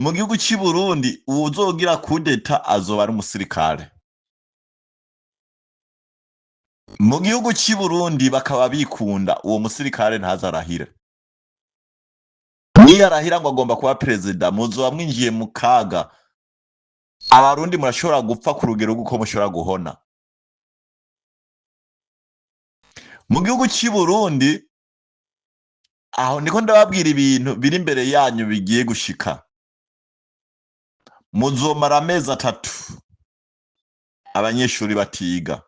Mu gihugu cy'i Burundi uwuzogira kudeta azoba ari umusirikare. Mu gihugu cy'i Burundi bakaba bikunda uwo musirikare ntazarahire. Niyo arahira ngo agomba kuba perezida, muzoba mwinjiye mu kaga. Abarundi murashobora gupfa ku rugero rw'uko mushobora guhona. Mu gihugu cy'i Burundi aho ndiko ndababwira ibintu biri imbere yanyu bigiye gushika. Muzomara amezi 3 abanyeshuri batiga.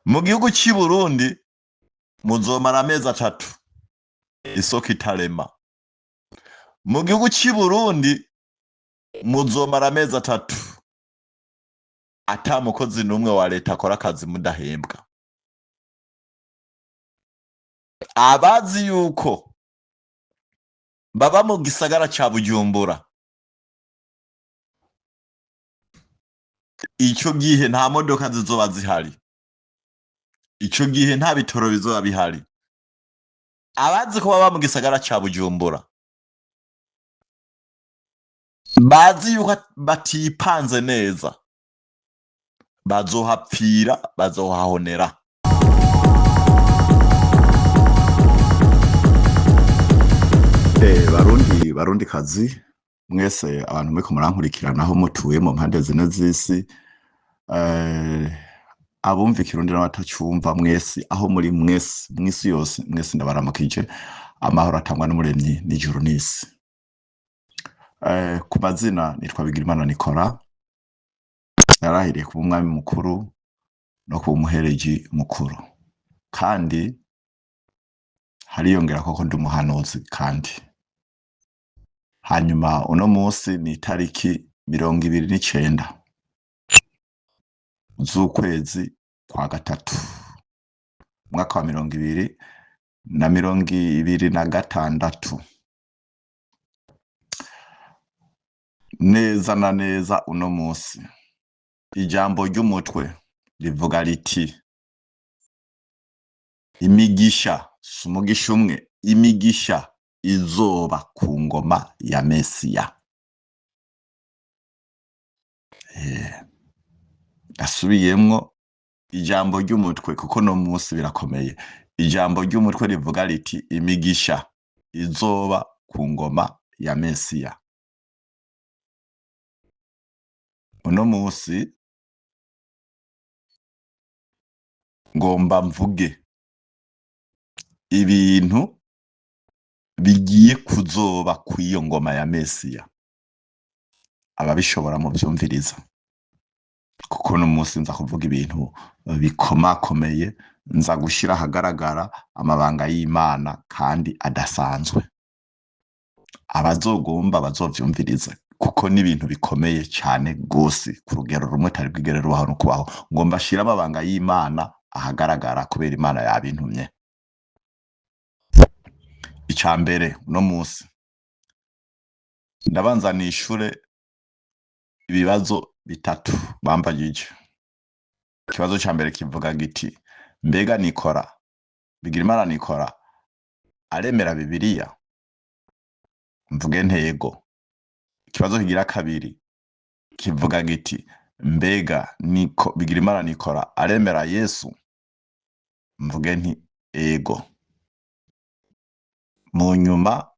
Mu gihugu cy'i Burundi muzomara amezi 3 isoko itarema. Mu gihugu cy'i Burundi muzomara amezi 3 ata mukozi n'umwe wa leta akora akazi mudahembwa. Abazi yuko baba mu gisagara ca Bujumbura, ico gihe nta modoka zizoba zihari, ico gihe nta bitoro bizoba bihari. Abazi ko baba mu gisagara ca Bujumbura bazi yuko batipanze neza, bazohapfira, bazohahonera. Barundi, barundi kazi mwese abantu muriko murankurikirana aho mutuye mu mpande zine z'isi, abumva ikirundi n'abatacumva mwese aho muri mwese mw'isi yose mwese ndabaramukije. Amahoro atangwa n'umuremyi n'ijuru n'isi. Ku mazina nitwa Bigirimana Nicolas, narahiriye kuba umwami mukuru no kuba umuhereji mukuru, kandi hariyongera koko ndi umuhanuzi. Kandi hanyuma uno munsi ni itariki 29 z'ukwezi kwa gatatu umwaka wa 2026. Neza na neza uno munsi ijambo ry'umutwe rivuga riti imigisha, si umugisha umwe, imigisha izoba ku ngoma ya Mesiya. Asubiyemwo ijambo ry'umutwe kuko no munsi birakomeye. Ijambo ry'umutwe rivuga riti imigisha izoba ku ngoma ya Mesiya. Uno munsi ngomba mvuge ibintu bigiye kuzoba kw'iyo ngoma ya Mesiya. Ababishobora muvyumviriza, kuko no munsi nza kuvuga ibintu bikomakomeye, nza gushira ahagaragara amabanga y'Imana kandi adasanzwe. Abazogomba bazovyumviriza, kuko ni ibintu bikomeye cyane gose ku rugero rumwe tari bwigere rubaho no kubaho. Ngomba shira amabanga y'Imana ahagaragara kubera Imana yabintumye. Ica mbere uno munsi ndabanza nishure ibibazo bitatu bambajije. Ikibazo ca mbere kivuga giti mbega Nikora Bigirimana Nikora aremera Bibiliya? Mvuge ntego. Ikibazo kigira kabiri kivuga giti mbega niko Bigirimana Nikora aremera Yesu? Mvuge nti ego. Mu nyuma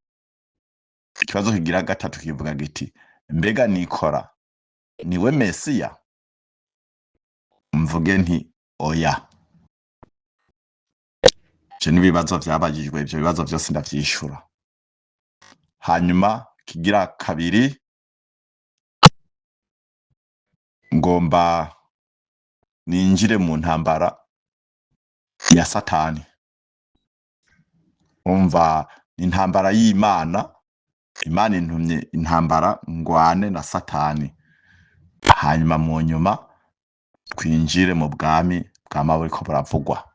ikibazo kigira gatatu kivuga giti mbega Nikora niwe Mesiya? Mvuge nti oya. Ivyo n'ibibazo vyabajijwe, ivyo bibazo vyose ndavyishura. Hanyuma kigira kabiri ngomba ninjire mu ntambara ya Satani. Umva, intambara y'Imana, Imana intumye intambara ngwane na Satani. Hanyuma mu nyuma twinjire mu bwami bwama buriko buravugwa.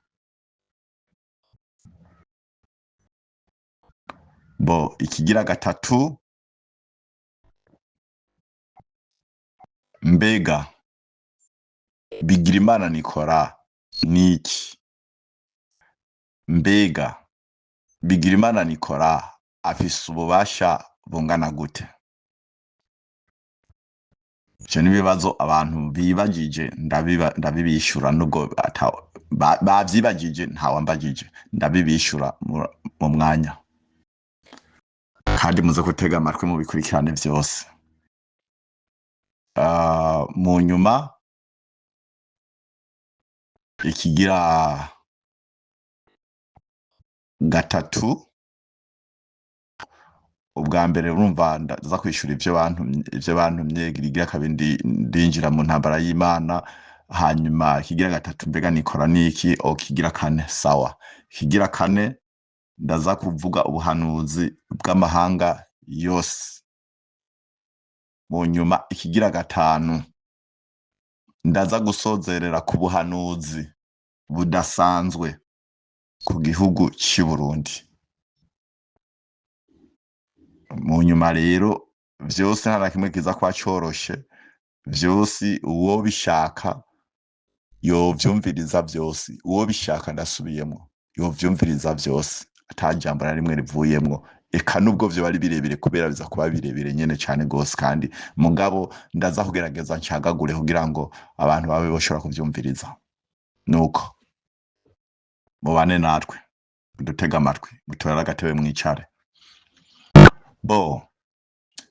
Bo ikigira gatatu, mbega Bigirimana Nikora niki? Mbega Bigirimana Nikora afise ububasha bungana gute? Ivyo n'ibibazo abantu bibagije, ndabibishura nubwo bavyibagije, ntawambagije, ndabibishura mu mwanya, kandi muze gutega amatwi mubikurikirane vyose. Mu nyuma ikigira gatatu, ubwa mbere urumva ndaza kwishura ivyo bantumye, ikigira kabiri ndinjira mu ntambara y'Imana, hanyuma ikigira gatatu mbega nikora niki, o kigira kane sawa. Ikigira kane ndaza kuvuga ubuhanuzi bw'amahanga yose. Mu nyuma ikigira gatanu ndaza gusozerera ku buhanuzi budasanzwe ku gihugu c'i Burundi. Mu nyuma rero vyose nta na kimwe kiza kuba coroshe, vyose uwo bishaka yovyumviriza vyose, uwo bishaka, ndasubiyemwo, yovyumviriza vyose ata jambo na rimwe rivuyemwo, eka nubwo vyoba ari birebire, kubera biza kuba birebire nyene cane gose, kandi mugabo ndaza kugerageza ncagagure kugira ngo abantu babe boshobora kuvyumviriza. Nuko mubane natwe, dutege amatwi, mutorere agatebe mwicare. Bo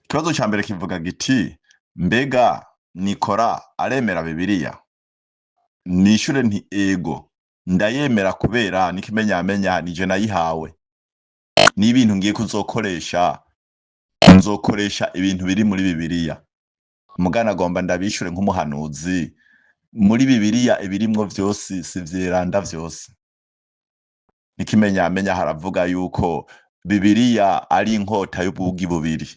ikibazo ca mbere kivuga giti: mbega Nikora aremera Bibiliya? Nishure nti ego, ndayemera, kubera n'ikimenyamenya nije nayihawe, n'ibintu ngiye kuzokoresha, nzokoresha ibintu biri muri Bibiliya. Mugana agomba ndabishure nk'umuhanuzi: muri Bibiliya ibirimwo vyose si vyeranda vyose. N'ikimenyamenya haravuga yuko Bibiliya ari inkota y'ubugi bubiri,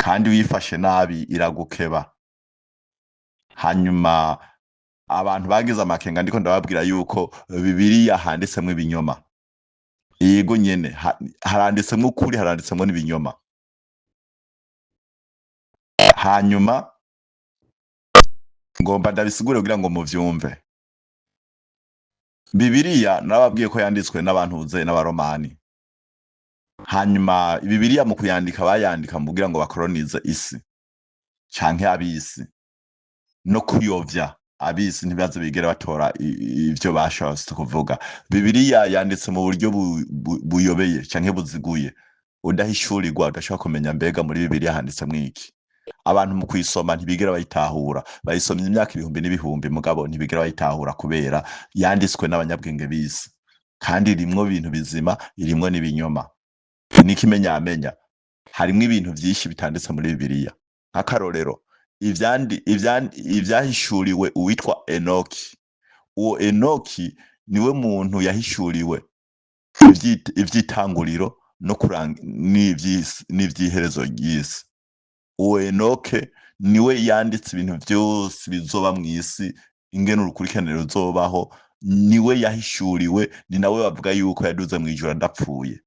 kandi wifashe nabi iragukeba. Hanyuma abantu bagize amakenga, ndiko ndababwira yuko Bibiliya handitsemwo ibinyoma. Yego nyene, haranditsemwo ukuri, haranditsemwo n'ibinyoma. Hanyuma ngomba ndabisigure kugira ngo muvyumve. Bibiliya narababwiye ko yanditswe n'abantuze, n'Abaromani. Hanyuma Bibiliya mu kuyandika bayandika mu kugira ngo bakoronize isi canke ab'isi, no kuyovya ab'isi ntibaze bigere batora ivyo bashatse kuvuga. Bibiliya yanditse mu buryo buyobeye canke buziguye, udahishurirwa udashobora kumenya mbega muri Bibiliya handitsemwo iki. Abantu mu kuyisoma ntibigera bayitahura, bayisomye imyaka ibihumbi n'ibihumbi, mugabo ntibigera bayitahura kubera yanditswe n'abanyabwenge b'isi, kandi irimwo ibintu bizima, irimwo n'ibinyoma. N'ikimenyamenya harimwo ibintu vyinshi bitanditse muri Bibiliya. Nk'akarorero, ivyahishuriwe uwitwa Enoki. Uwo Enoki niwe muntu yahishuriwe ivy'itanguriro no n'ivy'iherezo ry'isi. Uwo Enoke niwe yanditse ibintu vyose bizoba mw'isi, ingene urukurikirane ruzobaho, niwe yahishuriwe, ni nawe bavuga yuko yaduze mw'ijuru adapfuye.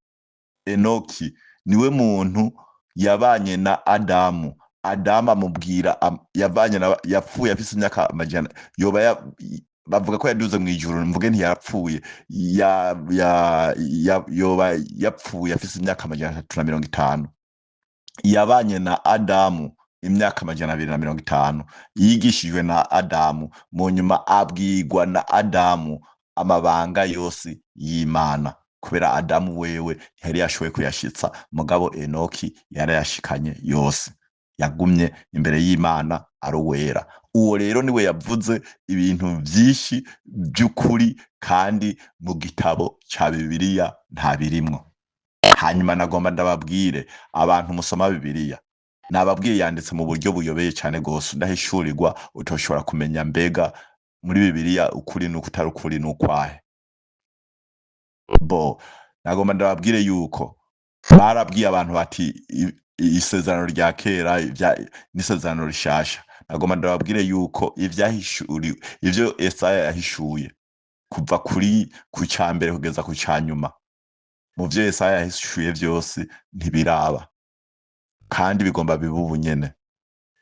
Enoki niwe muntu yabanye na Adamu. Adamu amubwira yavanye na, yapfuye afise imyaka amajana, yoba bavuga ko yaduze mw'ijuru, mvuge ntiyapfuye, yoba yapfuye afise imyaka 350. Yabanye na Adamu imyaka 250, yigishijwe na Adamu, mu nyuma abwirwa na Adamu amabanga yose y'Imana, kubera Adamu wewe ntiyari yashoboye kuyashitsa, mugabo Enoki yarayashikanye yose, yagumye imbere y'Imana ari uwera. Uwo rero niwe yavuze ibintu vyinshi vy'ukuri, kandi mu gitabo ca Bibiliya nta birimwo. Hanyuma nagomba ndababwire abantu musoma Bibiliya, nababwiye yanditse mu buryo buyobeye cane gose, udahishurirwa utoshobora kumenya mbega muri Bibiliya ukuri n'ukutari ukuri n'ukwahe. Bo nagomba ndababwire yuko barabwiye abantu bati isezerano rya kera n'isezerano rishasha. Nagomba ndababwire yuko ivyahishuriwe, ivyo Esaya yahishuye kuva kuri ku ca mbere kugeza ku ca nyuma, mu vyo Yesaya yahishuye vyose ntibiraba, kandi bigomba bibe ubu nyene.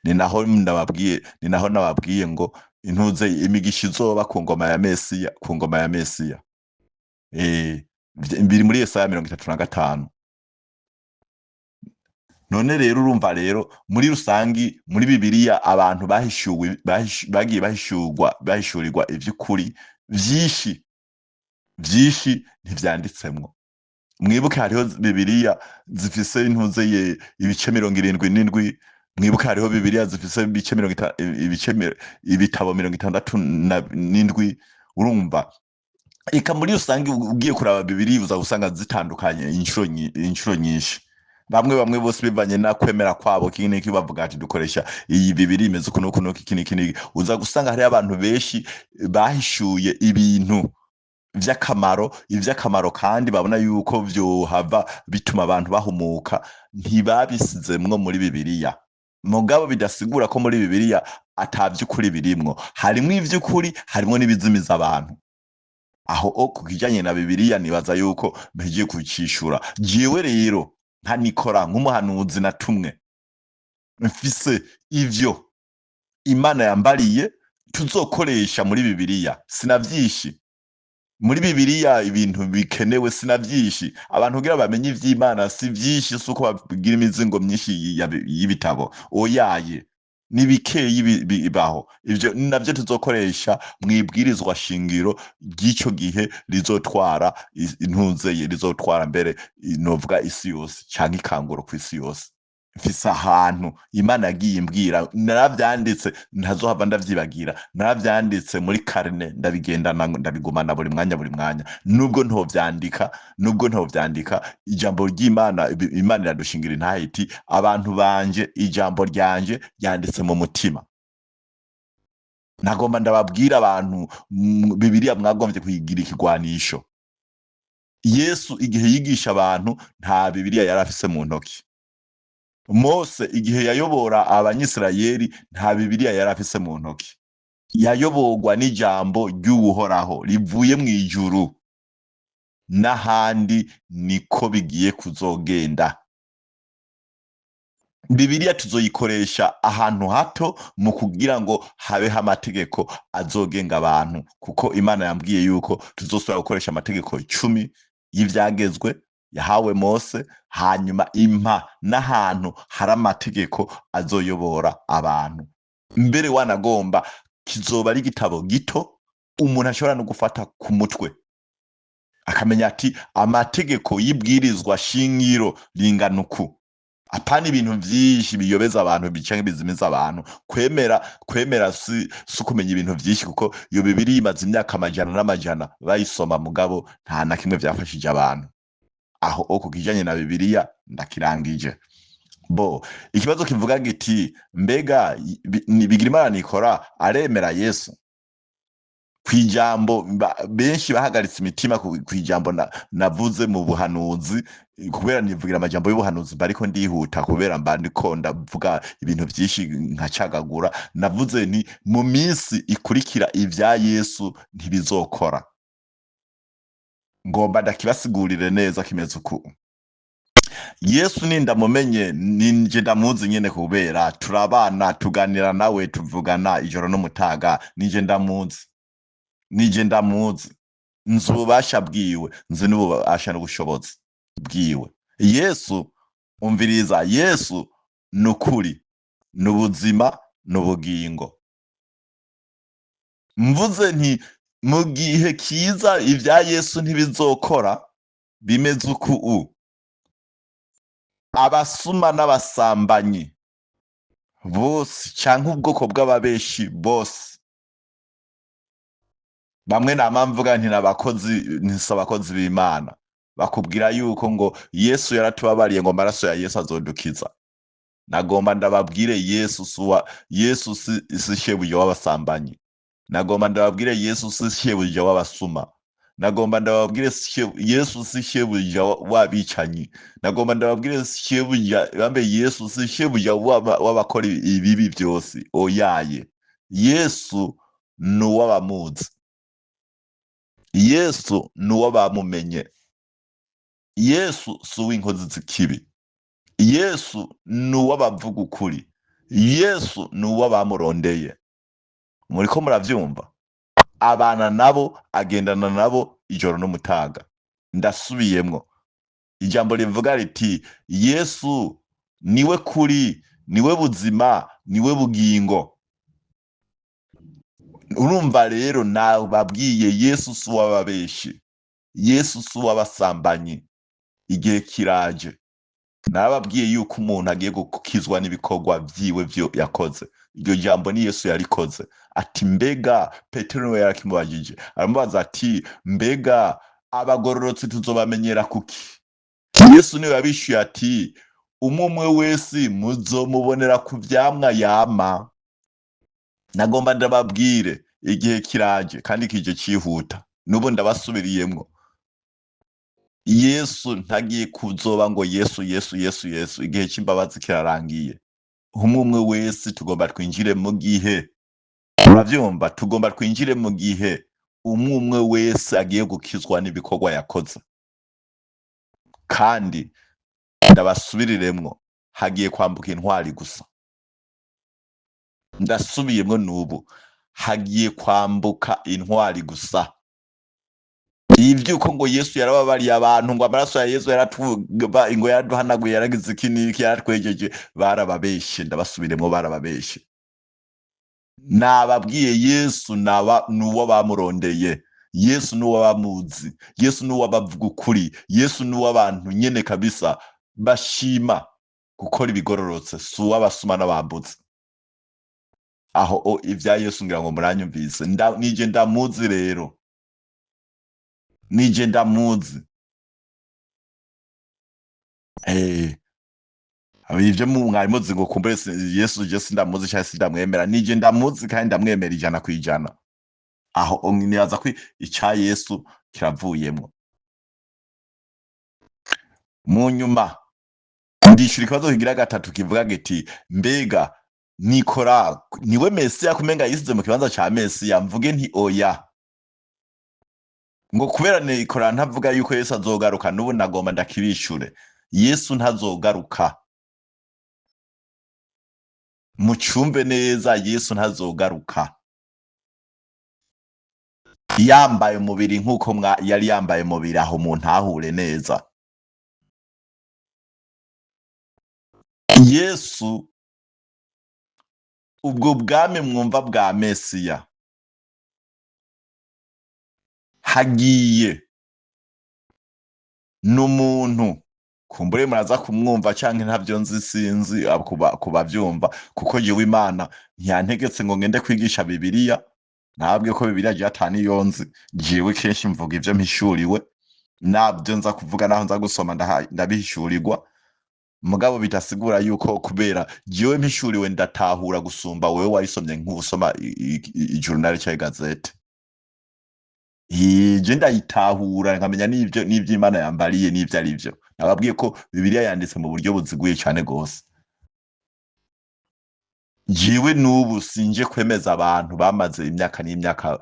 Ni naho ndababwiye, ni naho nababwiye ngo intuze imigisha izoba ku ngoma ya Mesiya, ku ngoma ya Mesiya. Biri muri Yesaya 35. None rero urumva rero muri rusangi muri Bibiliya abantu bahishuwe bagiye bahishurwa bahishurirwa ivy'ukuri vyinshi vyinshi ntivyanditsemwo. Mwibuke hariho Bibiliya zifise intuze ye ibice 77. Mwibuke hariho Bibiliya zifise ibice ibice ibitabo 67. Urumva eka muri rusange ugiye kuraba Bibiliya uza gusanga zitandukanye inshuro nyinshi. Bamwe bamwe bose bivanye na kwemera kwabo iki n'iki bavuga ati dukoresha iyi Bibiliya imeze uku n'uku n'uku iki n'iki n'iki. Uza gusanga hariho abantu benshi bahishuye ibintu vy'akamaro, ivy'akamaro, kandi babona yuko vyohava bituma abantu bahumuka, ntibabisizemwo muri Bibiliya. Mugabo bidasigura ko muri Bibiliya ata vy'ukuri birimwo. Harimwo ivy'ukuri, harimwo n'ibizimiza abantu. Aho o ku kijanye na Bibiliya nibaza yuko mpejeje kucishura. Jewe rero nka Nikora, nk'umuhanuzi natumwe, mfise ivyo Imana yambariye tuzokoresha muri Bibiliya. Sinavyishi muri Bibiliya ibintu bikenewe, sinavyishi. Abantu kugira bamenye ivy'Imana si vyinshi, si uko bagira imizingo myinshi y'ibitabo, oyaye, ni bikeyi bibaho. Ivyo navyo tuzokoresha mwibwirizwa shingiro ry'ico gihe rizotwara intuzeye, rizotwara mbere novuga isi yose canke ikanguro kw'isi yose. Mfise ahantu Imana yagiye imbwira, naravyanditse, ntazohava ndavyibagira. Naravyanditse muri carnet, ndabigendana, ndabigumana buri mwanya buri mwanya, nubwo ntovyandika, nubwo ntovyandika. Ijambo ry'Imana, Imana iradushingira intahe iti: "Abantu banje, ijambo ryanje ryanditse mu mutima." Nagomba ndababwira abantu, Bibiliya mwagombye kuyigira ikigwanisho. Yesu igihe yigisha abantu nta Bibiliya yari afise mu ntoki. Mose igihe yayobora Abanyisirayeli nta Bibiliya yari afise mu ntoki. Yayoborwa n'ijambo ry'Uhoraho rivuye mu ijuru. N'ahandi niko bigiye kuzogenda. Bibiliya tuzoyikoresha ahantu hato mu kugira ngo habeho amategeko azogenga abantu, kuko Imana yambwiye yuko tuzosubira gukoresha amategeko 10 y'ivyagezwe yahawe Mose, hanyuma impa n'ahantu hari amategeko azoyobora abantu. Mbere wanagomba kizoba ari igitabo gito umuntu ashobora no gufata ku mutwe, akamenya ati amategeko y'ibwirizwa shingiro ringana uku, apana ibintu vyinshi biyobeza abantu canke bizimiza abantu. Kwemera si ukumenya ibintu vyinshi, kuko iyo Bibiliya imaze imyaka amajana n'amajana bayisoma, mugabo nta na kimwe vyafashije abantu. Aho o ku kijanye na Bibiliya ndakirangije. Bo ikibazo kivuga giti: mbega ni Bigirimana Nikora aremera Yesu? Kwijambo benshi bahagaritse imitima kwijambo navuze mu buhanuzi, kubera nivugira amajambo y'ubuhanuzi mba ariko ndihuta, kubera mba ndiko ndavuga ibintu vyinshi nkacagagura. Navuze nti mu minsi ikurikira ivya Yesu ntibizokora. Ngomba ndakibasigurire neza kimeze uku. Yesu nindamumenye, ninje ndamuzi nyene, kubera turabana, tuganira nawe, tuvugana ijoro n'umutaga. Nije ndamuzi, nije ndamuzi, nzi ububasha bwiwe, nzi n'ububasha n'ubushobozi bwiwe. Yesu, umviriza, Yesu ni ukuri, ni ubuzima, ni ubugingo. Mvuze nti mu gihe kiza ibya Yesu ntibizokora, bimeze uku: u abasuma n'abasambanyi bose canke ubwoko bw'ababeshi bose, bamwe nama mvuga nti n'abakozi, ntisi abakozi b'Imana, bakubwira yuko ngo Yesu yaratubabariye, ngo amaraso ya Yesu azodukiza. Nagomba ndababwire, Yesu suwa Yesu si shebuja w'abasambanyi. Nagomba ndababwire, Yesu si shebuja w'abasuma. Nagomba ndababwire, Yesu si shebuja w'abicanyi. Nagomba ndababwire, shebuja bambe, Yesu si shebuja w'abakora ibibi byose, oyaye. Yesu ni uw'abamuzi, Yesu ni uw'abamumenye. Yesu si uw'inkozi z'ikibi. Yesu ni uw'abavuga ukuri. Yesu ni uw'abamurondeye. Muriko muravyumva? Abana nabo, agendana nabo ijoro n'umutaga. Ndasubiyemwo ijambo rivuga riti Yesu Niwe kuri, niwe buzima, niwe bugingo. Urumva rero nababwiye, Yesu si uw'ababeshi, Yesu si uw'abasambanyi. Igihe kiraje, narababwiye yuko umuntu agiye gukizwa n'ibikorwa vyiwe vyo yakoze. Iryo jambo ni Yesu yarikoze, ati mbega, Petero niwe yarakimubajije, aramubaza ati: "Mbega abagororotsi tuzobamenyera kuki?" Yesu niwe yabishuye ati: "Umwe umwe wese muzomubonera ku vyamwa yama." Nagomba ndababwire, igihe kiraje kandi kije cihuta. N'ubu ndabasubiriyemwo, Yesu ntagiye kuzoba ngo Yesu, Yesu, Yesu, Yesu. Igihe c'imbabazi kirarangiye. Umwe umwe wese tugomba twinjire mu gihe, uravyumva, tugomba twinjire mu gihe umwe umwe wese agiye gukizwa n'ibikorwa yakoze. Kandi ndabasubiriremwo, hagiye kwambuka intwari gusa. Ndasubiyemwo n'ubu, hagiye kwambuka intwari gusa. Ivyuko ngo Yesu yarababariye abantu, ngo amaraso ya Yesu yaratuba, ngo yaraduhanaguye, yaragize iki n'iki, yaratwejeje, barababeshe. Ndabasubiremwo, barababeshe. Nababwiye, Yesu naba nuwo bamurondeye, Yesu nuwo bamuzi, Yesu nuwo bavuga ukuri, Yesu nuwo abantu nyene kabisa bashima gukora ibigororotse, si uw'abasuma n'abambutse. Aho o ivya Yesu ngira ngo muranyumvise. Nije ndamuzi rero, nije ndamuzi. Ivyo mwari muzi ngo kumbure Yesu je sindamuzi canke sindamwemera, nije ndamuzi kandi ndamwemera 100%. Aho nibaza ko ica Yesu kiravuyemwo. Mu nyuma ndishura ikibazo kigira gatatu kivuga giti: "Mbega Nikora niwe Mesiya, kumenga yisize mu kibanza ca Mesiya?" Mvuge nti oya. Ngo kubera Nikora ntavuga yuko Yesu azogaruka, n'ubu nagomba ndakibishure, Yesu ntazogaruka. Mucumve neza, Yesu ntazogaruka yambaye umubiri nk'uko yari yambaye umubiri. Aho muntahure neza, Yesu ubwo bwami mwumva bwa Mesiya hagiye n'umuntu, kumbure muraza kumwumva canke ntavyo nzi, sinzi kubavyumva, kuko jewe Imana ntiyantegetse ngo ngende kwigisha Bibiliya. Nababwiye ko Bibiliya jewe ata niyo nzi. Jewe kenshi mvuga ivyo mpishuriwe, nabyo nza kuvuga, naho nza gusoma ndabihishurirwa. Mugabo bidasigura yuko kubera jewe mpishuriwe ndatahura gusumba wewe warisomye nk'usoma ijurnal canke gazete. Je ndayitahura nkamenya n'ivyo Imana yambariye n'ivyo ari vyo. Nababwiye ko Bibiliya yanditse mu buryo buziguye cane gose. Jewe n'ubu sinje kwemeza abantu bamaze imyaka n'imyaka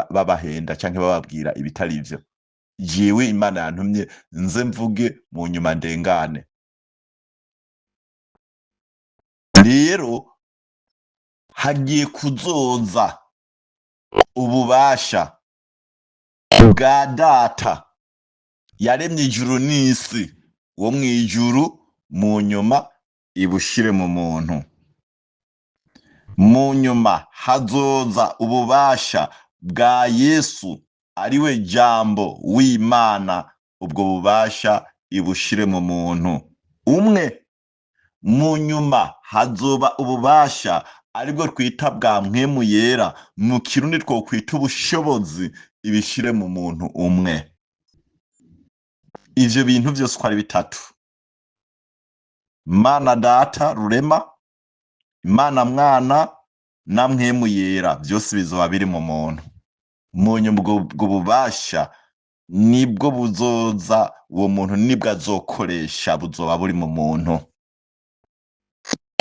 babahenda canke bababwira ibitari vyo. Jewe Imana yantumye nze mvuge, mu nyuma ndengane. Rero hagiye kuzoza ububasha bwa Data yaremye ijuru n'isi wo mw'ijuru, mu nyuma ibushire mu muntu. Mu nyuma hazoza ububasha bwa Yesu ariwe Jambo w'Imana, ubwo bubasha ibushire mu muntu umwe. Mu nyuma hazoba ububasha aribwo twita bwa Mpwemu Yera, mu Kirundi twokwita ubushobozi, ibishire mu muntu umwe. Ivyo bintu vyose uko ari bitatu, Mana Data Rurema, Imana Mwana na Mpwemu Yera, vyose bizoba biri mu muntu. Mu nyuma ubwo bubasha nibwo buzoza, uwo muntu nibwo azokoresha, buzoba buri mu muntu.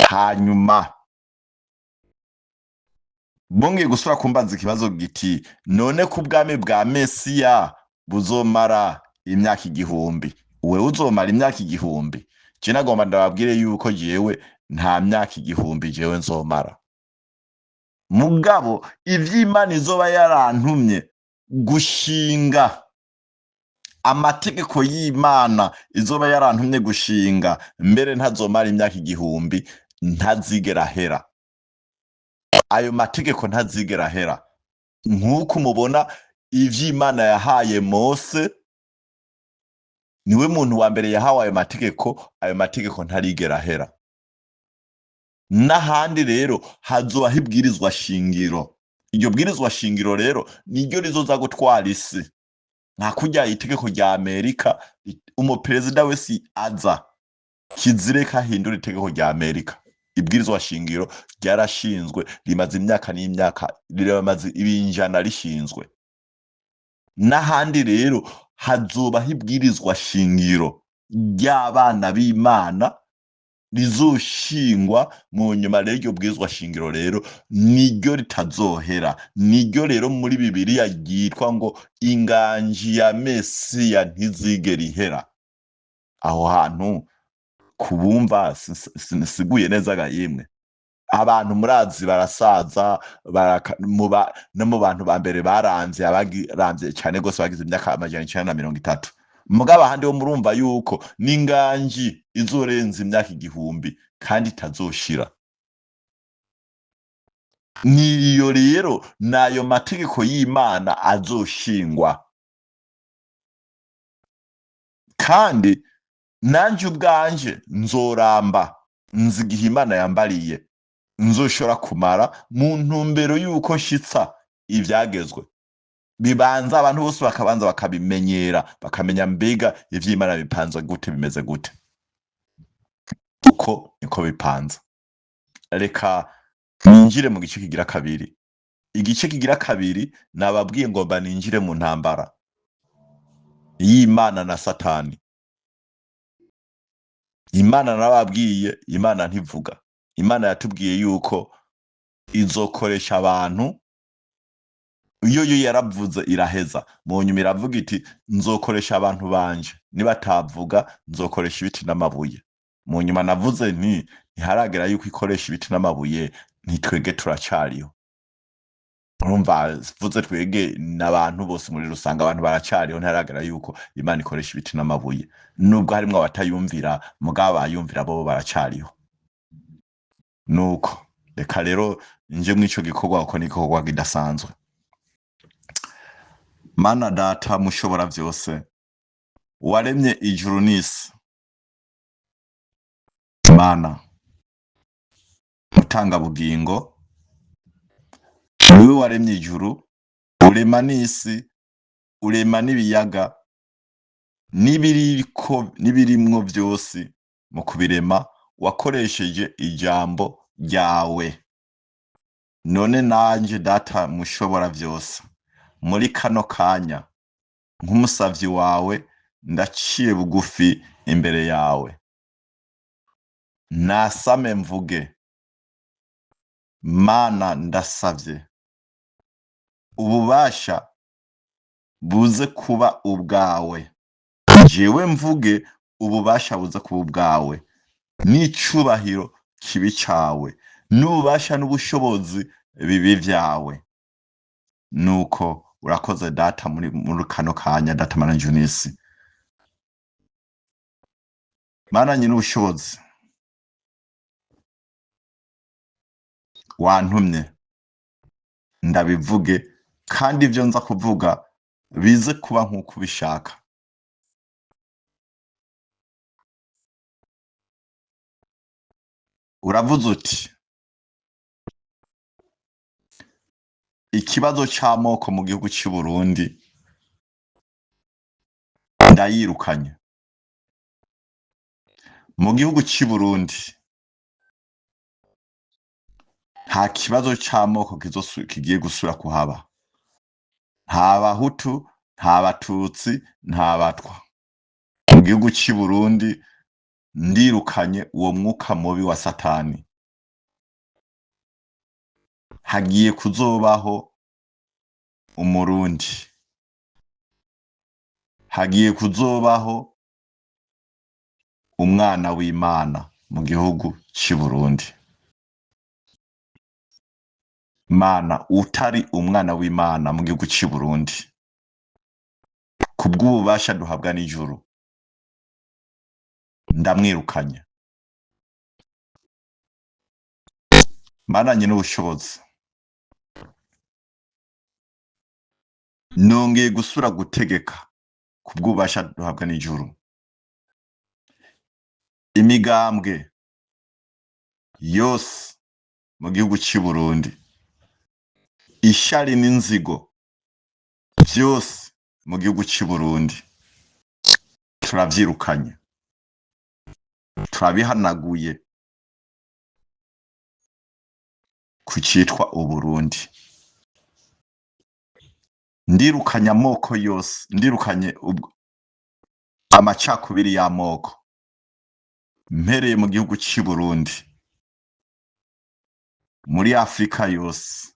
Hanyuma bongeye gusubira kumbaza ikibazo giti: "None ko ubwami bwa Mesiya buzomara imyaka 1000, wewe uzomara imyaka 1000?" Je nagomba ndababwire yuko jewe nta myaka 1000 jewe nzomara. Mugabo ivy'Imana izoba yarantumye gushinga Amategeko y'Imana izoba yarantumye gushinga, mbere ntazomara imyaka 1000, ntazigera ahera. Ayo mategeko ntazigera ahera. Nk'uko mubona ivy'Imana yahaye Mose, niwe muntu wa mbere yahawe ayo mategeko, ayo mategeko ntarigera ahera. N'ahandi rero hazobaho ibwirizwa shingiro. Iryo bwirizwa shingiro rero niryo rizoza gutwara isi. Nka kurya itegeko rya Amerika, umuperezida wese aza kizire ko ahindura itegeko rya Amerika. Ibwirizwa shingiro ryarashinzwe, rimaze imyaka n'imyaka, rimaze ibinjana rishinzwe. N'ahandi rero hazobaho ibwirizwa shingiro ry'abana b'Imana rizoshingwa mu nyuma. Rero iryo bwirizwa shingiro rero niryo ritazohera, niryo rero muri Bibiliya ryitwa ngo inganji ya Mesiya ntizigera ihera. Aho hantu kubumva siguye neza ga yemwe. Abantu murazi barasaza, no mu bantu ba mbere baramvye, abaramvye cyane gose bagize imyaka 930. Mugabo ahandi ho murumva yuko n'inganji izorenza imyaka 1000 kandi itazoshira. Niyo rero nayo mategeko y'Imana azoshingwa. Kandi nanje ubwanje nzoramba, nzi igihe Imana yambariye nzoshobora kumara mu ntumbero y'uko nshitsa ivyagezwe. Bibanza abantu bose bakabanza bakabimenyera, bakamenya mbega ivy'Imana bipanze gute, bimeze gute. Uko niko bipanze. Reka ninjire mu gice kigira kabiri. Igice kigira kabiri nababwiye ngo mba ninjire mu ntambara y'Imana na Satani. Imana nababwiye, Imana ntivuga. Imana yatubwiye yuko izokoresha abantu, iyo yo yaravuze iraheza. Mu nyuma iravuga iti nzokoresha abantu banje, nibatavuga nzokoresha ibiti n'amabuye. Mu nyuma navuze nti ntiharagera yuko ikoresha ibiti n'amabuye, ntitwege turacariho. Urumva vuze twege n'abantu bose muri rusange, abantu baracariho, ntiharagera yuko Imana ikoresha ibiti n'amabuye. Nubwo harimwo abatayumvira, mugabo abayumvira bo baracariho. Nuko reka rero nje mw'ico gikorwa, kuko ni igikorwa kidasanzwe. Mana Data mushobora vyose, waremye ijuru n'isi, Mana mutanga bugingo, niwe waremye ijuru, urema n'isi, urema n'ibiyaga n'ibiriko n'ibirimwo vyose. Mu kubirema wakoresheje ijambo ryawe. None nanje Data mushobora vyose, muri kano kanya nk'umusavyi wawe ndaciye bugufi imbere yawe, nasame mvuge. Mana ndasavye ububasha buze kuba ubwawe, jewe mvuge ububasha buze kuba ubwawe, n'icubahiro kibi cawe, n'ububasha n'ubushobozi bibi vyawe. Nuko urakoze Data muri kano kanya, Data Mana Junisi, Mana nyine ubushobozi, wantumye ndabivuge, kandi ivyo nza kuvuga bize kuba nk'uko ubishaka. Uravuze uti ikibazo c'amoko mu gihugu c'u Burundi ndayirukanye. Mu gihugu c'u Burundi nta kibazo c'amoko kigiye gusubira kuhaba. Nta Bahutu, nta Batutsi, nta Batwa. Mu gihugu c'u Burundi ndirukanye uwo mwuka mubi wa Satani. Hagiye kuzobaho Umurundi, hagiye kuzobaho umwana w'Imana mu gihugu c'u Burundi. Mana, utari umwana w'Imana mu gihugu c'u Burundi Kubw'ububasha duhabwa n'ijuru, ndamwirukanye. Mananye n'ubushobozi, nongeye gusura gutegeka kubw'ububasha duhabwa n'ijuru. Imigambwe yose mu gihugu cy'i Burundi, ishari n'inzigo byose mu gihugu cy'i Burundi turavyirukanye, turabihanaguye ku citwa Uburundi. Ndirukanye amoko yose, ndirukanye amacakubiri y'amoko, mpereye mu gihugu cy'i Burundi, muri Afrika yose,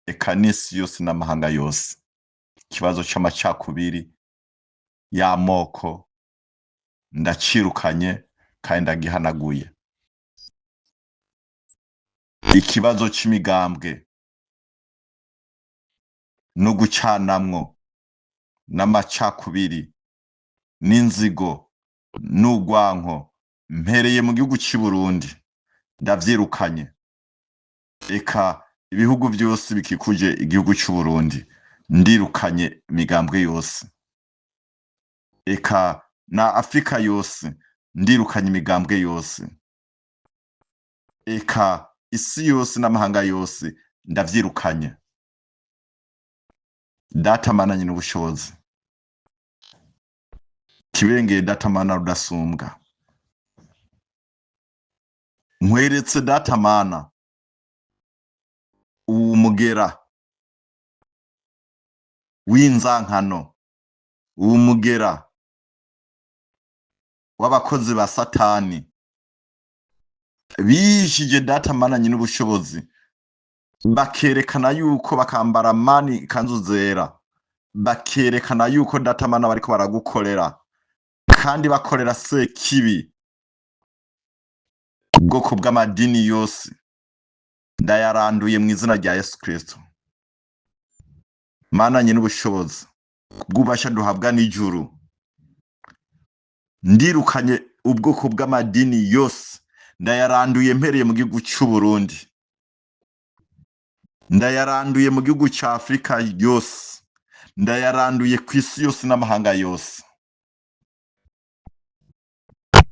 eka n'isi yose n'amahanga yose. Ikibazo c'amacakubiri y'amoko ndacirukanye kandi ndagihanaguye. Ikibazo c'imigambwe no gucanamwo n'amacakubiri n'inzigo n'urwanko, mpereye mu gihugu cy'i Burundi, ndavyirukanye. Eka ibihugu byose bikikuje igihugu cy'u Burundi, ndirukanye imigambwe yose. Eka na Afrika yose, ndirukanye imigambwe yose. Eka isi yose n'amahanga yose, ndavyirukanye. Data Mana nyine ubushobozi, kibengeye Data Mana rudasumbwa, nkweretse Data Mana uwo mugera w'inzankano, uwo mugera w'abakozi ba Satani bishije Data Mana nyine ubushobozi, bakerekana yuko bakambara mani ikanzu zera, bakerekana yuko Data Mana bariko baragukorera kandi bakorera Sekibi. Ubwoko bw'amadini yose ndayaranduye mu izina rya Yesu Kristo. Mana nyine ubushobozi, bw'ububasha duhabwa n'ijuru, ndirukanye ubwoko bw'amadini yose, ndayaranduye mpereye mu gihugu cy'u Burundi, ndayaranduye mu gihugu cya Afrika yose, ndayaranduye ku isi yose n'amahanga yose.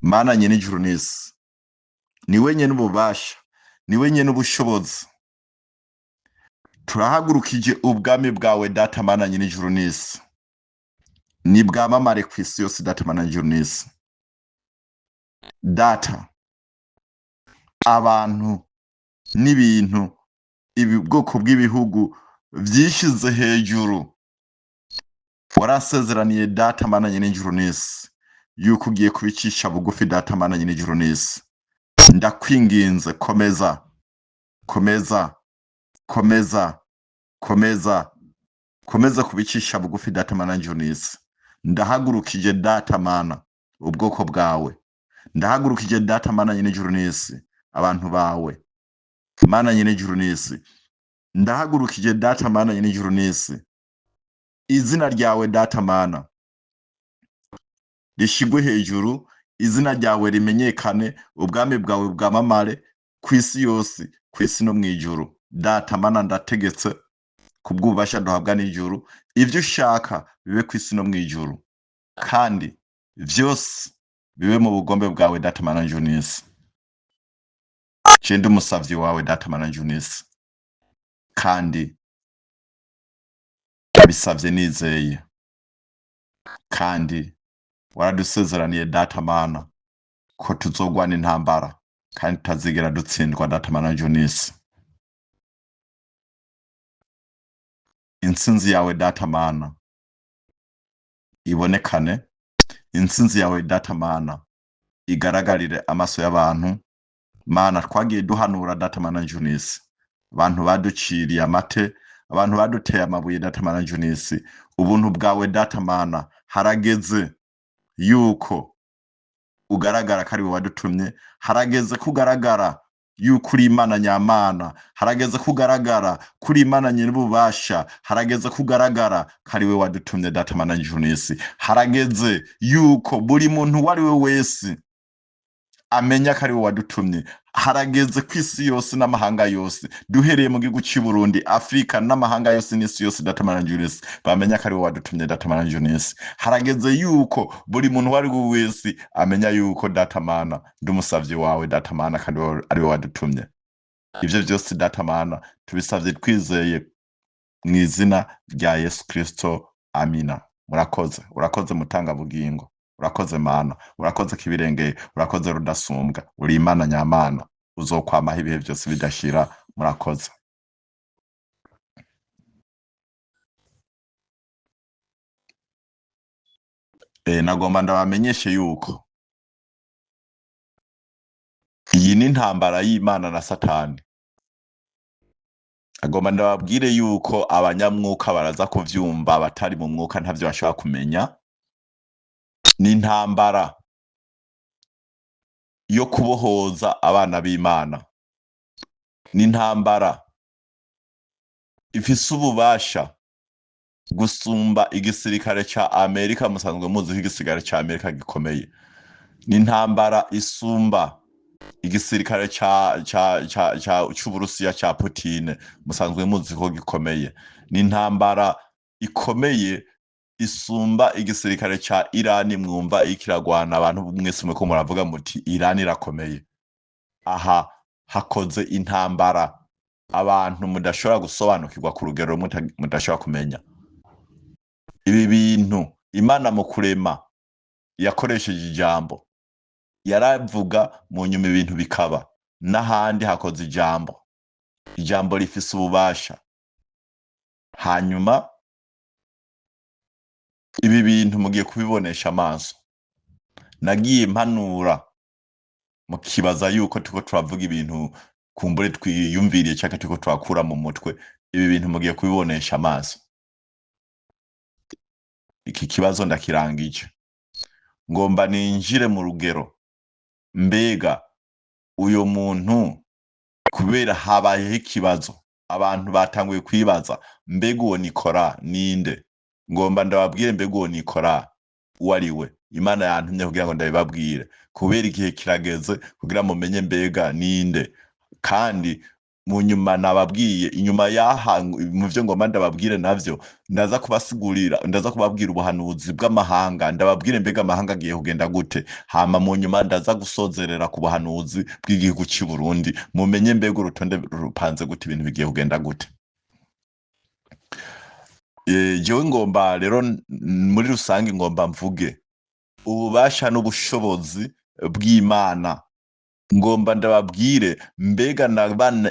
Mana nyine ijuru n'isi, ni we nyene ububasha, ni we nyene ubushobozi. Turahagurukije ubwami bwawe Data Mana nyine ijuru n'isi, ni bwamamare ku isi yose Data Mana ijuru n'isi. Data, abantu n'ibintu, ubwoko bw'ibihugu vyishize hejuru, warasezeraniye Data Mana nyine ijuru n'isi yuko ugiye kubicisha bugufi Data Mana nyine ijuru n'isi. Ndakwinginze, komeza, komeza, komeza, komeza, komeza kubicisha bugufi Data Mana ijuru n'isi. Ndahagurukije Data Mana ubwoko bwawe, ndahagurukije Data Mana nyine ijuru n'isi abantu bawe, Mana nyine ijuru n'isi. Ndahagurukije Data Mana nyine ijuru n'isi izina ryawe Data Mana rishigwe hejuru, izina ryawe rimenyekane, ubwami bwawe bwamamare ku isi yose, ku isi no mw'ijuru. Data Mana ndategetse kubw'ububasha duhabwa n'ijuru, ivyo ushaka bibe ku isi no mw'ijuru, kandi vyose bibe mu bugombe bwawe Data Mana ijuru n'isi. Je ndi umusavyi wawe Data Mana ijuru n'isi, kandi ndabisavye nizeye, kandi waradusezeraniye Data Mana ko tuzogwana intambara kandi tutazigera dutsindwa Data Mana ijuru n'isi. Intsinzi yawe Data Mana ibonekane, intsinzi yawe Data Mana igaragarire amaso y'abantu. Mana twagiye duhanura Data Mana ijuru n'isi, abantu baduciriye amate, abantu baduteye amabuye Data Mana ijuru n'isi. Ubuntu bwawe Data Mana harageze yuko ugaragara ko ari wowe wadutumye, harageze ko ugaragara yuko uri Imana nyamana, harageze kugaragara kuri Imana nyir'ububasha, harageze kugaragara ko ari we wadutumye Data Mana y'ijuru n'isi. Harageze yuko buri muntu uwo ari we wese amenya ko ari we wadutumye. Harageze ku isi yose n'amahanga yose, duhereye mu gihugu cy'i Burundi, Afurika n'amahanga yose n'isi yose, Data Mana y'ijuru n'isi, bamenya ko ari we wadutumye Data Mana y'ijuru n'isi. Harageze yuko buri muntu uwo ari we wese amenya yuko Data Mana ndi umusavyi wawe Data Mana, kandi ari we wadutumye. Ivyo vyose Data Mana tubisavye twizeye mu izina rya Yesu Kristo, amina. Murakoze, urakoze mutangabugingo, urakoze Mana, urakoze kibirengeye, urakoze rudasumbwa, uri Imana nyamana, uzokwamaho ibihe byose bidashira. Murakoze. Nagomba ndabamenyeshe yuko iyi ni intambara y'Imana na Satani. Agomba ndababwire yuko abanyamwuka baraza kuvyumva, abatari mu mwuka ntavyo bashobora kumenya. Ni intambara yo kubohoza abana b'Imana, ni intambara ifise ububasha gusumba igisirikare ca Amerika. Musanzwe muzi ko igisirikare ca Amerika gikomeye. Ni intambara isumba igisirikare c'Uburusiya ca Putine, musanzwe muzi ko gikomeye. Ni intambara ikomeye isumba igisirikare ca Irani, mwumva ikiragwana abantu mwese muriko muravuga muti Irani irakomeye. Aha hakoze intambara abantu mudashobora gusobanukirwa ku rugero mudashobora kumenya. Ibi bintu Imana mu kurema yakoresheje ijambo, yaravuga mu nyuma ibintu bikaba. N'ahandi hakoze ijambo, ijambo rifise ububasha. Hanyuma ibi bintu mugiye kubibonesha amaso. Nagiye mpanura mukibaza yuko turiko turavuga ibintu kumbure twiyumviriye canke turiko turakura mu mutwe. Ibi bintu mugiye kubibonesha amaso. Iki kibazo ndakirangije, ngomba ninjire mu rugero. Mbega uyo muntu, kubera habayeho ikibazo, abantu batanguye kwibaza mbega uwo Nikora ninde? Ngomba ndababwire mbega uwo Nikora uwo ari we. Imana yantumye kugira ngo ndabibabwire, kubera igihe kirageze kugira mumenye mbega ninde. Kandi mu nyuma nababwiye, inyuma yaha mu vyo ngomba ndababwire navyo ndaza kubasigurira, ndaza kubabwira ubuhanuzi bw'amahanga, ndababwire mbega amahanga agiye kugenda gute. Hama mu nyuma ndaza gusozerera ku buhanuzi bw'igihugu cy'i Burundi, mumenye mbega urutonde rupanze gute, ibintu bigiye kugenda gute. Jewe ngomba rero muri rusange ngomba mvuge ububasha n'ubushobozi bw'Imana. Ngomba ndababwire mbega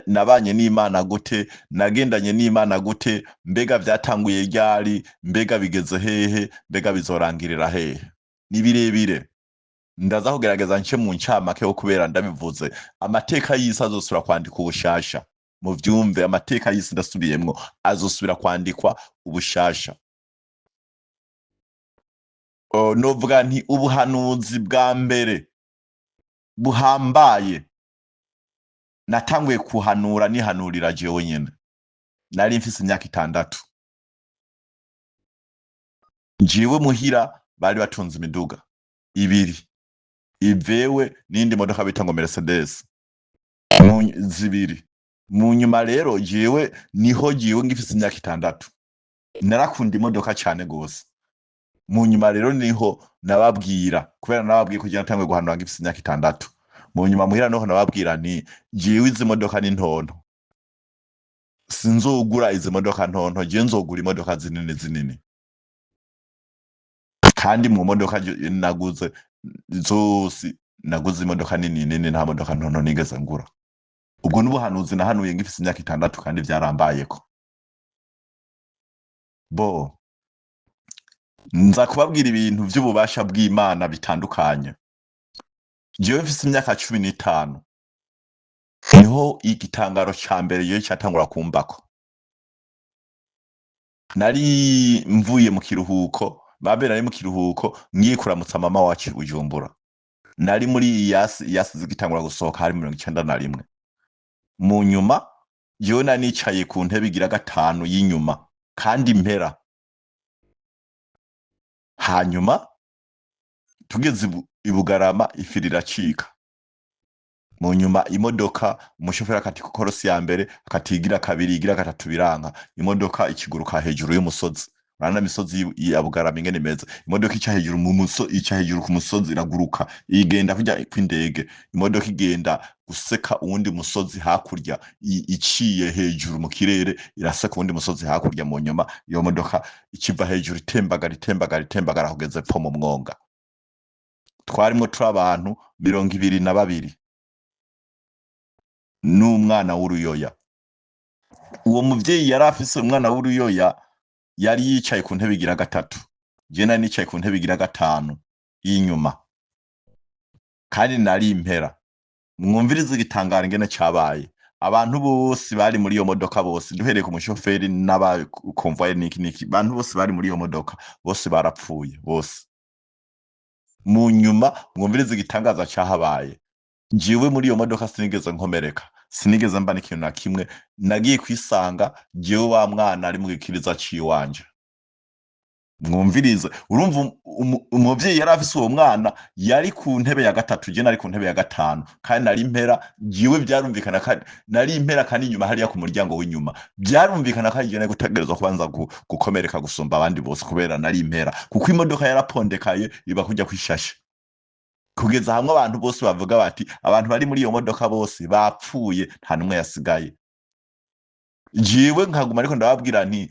nabanye n'Imana gute, nagendanye n'Imana gute, mbega vyatanguye ryari, mbega bigeze hehe, mbega bizorangirira hehe. Ni birebire, ndaza kugerageza nce mu ncamake ho kubera ndabivuze. Amateka y'isi azosubira kwandikwa ubushasha, muvyumve. Amateka y'isi ndasubiyemwo, azosubira kwandikwa ubushasha. Novuga nti ubuhanuzi bwa mbere buhambaye natanguye kuhanura nihanurira jewe nyene, nari mfise imyaka 6. Jewe muhira bari batunze imiduga ibiri, ivewe n'indi modoka bita ngo Mercedes zibiri. Mu nyuma rero jewe niho jewe ngifise imyaka 6 narakunda imodoka cyane gose. Mu nyuma rero niho nababwira, kubera nababwiye kugira natanguye guhanura ngifise imyaka 6. Mu nyuma muhira niho nababwira nti jewe izi modoka ni ntonto, sinzogura izi modoka ntonto, jewe nzogura imodoka zinini zinini. Kandi mu modoka naguze zose naguze imodoka nini nini, nta modoka ntonto nigeze ngura. Ubwo n'ubuhanuzi nahanuye ngifise imyaka 6 kandi vyarambayeko. Bo nza kubabwira ibintu vy'ububasha bw'Imana bitandukanye. Jewe mfise imyaka 15 niho igitangaro ca mbere jewe catangura kumbako. Nari mvuye mu kiruhuko, babe nari mu kiruhuko ngiye kuramutsa mama wacu i Bujumbura. Nari muri yasi zigitangura gusohoka, hari 91. Mu nyuma jewe nari nicaye ku ntebe igira gatanu y'inyuma kandi impera. Hanyuma tugeze i Bugarama, ifiri iracika. Mu nyuma imodoka, umushoferi akata ikorosi ya mbere, akatigira kabiri, igira gatatu, biranka. Imodoka ikiguruka hejuru y'umusozi. Urabona imisozi ya Bugarama ingene imeze. Imodoka ica hejuru mu muso, ica hejuru ku musozi, iraguruka, igenda kujya kw'indege. Imodoka igenda guseka uwundi musozi hakurya, iciye hejuru mu kirere, iraseka uwundi musozi hakurya. Mu nyuma iyo modoka ikiva hejuru, itembagara, itembagara, itembagara kugeza epfo mu mwonga. Twarimwo turi abantu 22 n'umwana w'uruyoya. Uwo muvyeyi yari afise umwana w'uruyoya yari yicaye ku ntebe igira gatatu. Je nari nicaye ku ntebe igira gatanu y'inyuma kandi nari impera. Mwumvirize igitangaro ingene cabaye. Abantu bose bari muri iyo modoka, bose, duhereye ku mushoferi n'abakonvoyeri niki niki, abantu bose bari muri iyo modoka bose barapfuye bose. Mu nyuma mwumvirize igitangaza cahabaye. Jewe muri iyo modoka sinigeze nkomereka, sinigeze mba n'ikintu na kimwe. Nagiye kwisanga jewe wa mwana ari mu gikiriza ciwanje. Mwumvirize, urumva umuvyeyi yari afise uwo mwana yari ku ntebe ya gatatu, je nari ku ntebe ya gatanu kandi nari impera. Jewe vyarumvikana kandi nari impera, kandi inyuma hariya ku muryango w'inyuma, vyarumvikana kandi jewe nari gutegerezwa kubanza gukomereka gusumba abandi bose kubera nari impera, kuko imodoka yarapondekaye iba kujya kwishashe, kugeza hamwe abantu bose bavuga bati abantu bari muri iyo modoka bose bapfuye, nta n'umwe yasigaye. Jewe nkaguma ariko ndababwira nti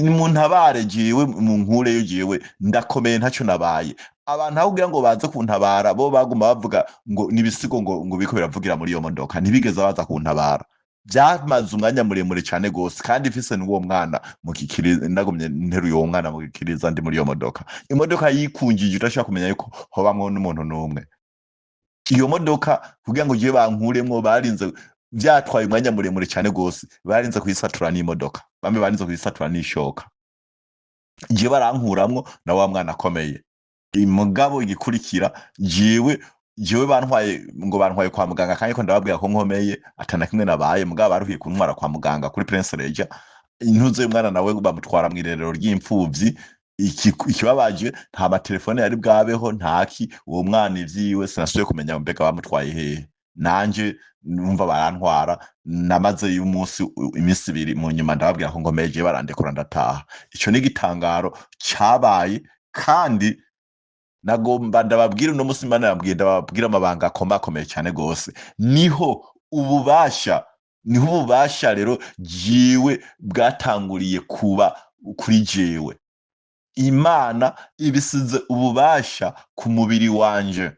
muntabare, jewe munkureyo, jewe ndakomeye, ntacyo nabaye. Abantu aho kugira ngo baze kuntabara, bo baguma bavuga ngo nibisigo, ngo biko biravugira muri iyo modoka. Ntibigeze baza kuntabara. Byamaze umwanya muremure cyane gose, kandi mfise n'uwo mwana mu gikiriza, ndagumye nteruye uwo mwana mu gikiriza, ndi muri iyo modoka. Imodoka yikungije, udashobora kumenya yuko hobamwo n'umuntu n'umwe. Iyo modoka kugira ngo jewe bankuremwo, barinze, byatwaye umwanya muremure cyane gose, barinze kuyisatura n'imodoka, bamwe barinze kuyisatura n'ishoka. Jewe barankuramwo na wa mwana akomeye. Imugabo igikurikira, jewe bantwaye, ngo bantwaye kwa muganga, kandi ko ndababwira ko nkomeye, atana kimwe nabaye. Mugabo baruhiye kuntwara kwa muganga kuri Prince Regis. Intuze y'umwana nawe bamutwara mu irerero ry'imfuvyi. Ikibabaje, nta matelefone yari bwabeho, ntaki. Uwo mwana ivyiwe sinasubiye kumenya mbega bamutwaye hehe. Nanje numva barantwara, namaze y'umunsi, iminsi 2. Mu nyuma ndababwira ko nkomeye, jewe barandekura, ndataha. Ico ni igitangaro cabaye. Kandi nagomba ndababwira uno musi, Imana yambwiye ndababwira amabanga akomakomeye cyane gose. Niho ububasha rero jewe bwatanguriye kuba kuri jewe. Imana ibisize ububasha ku mubiri wanje.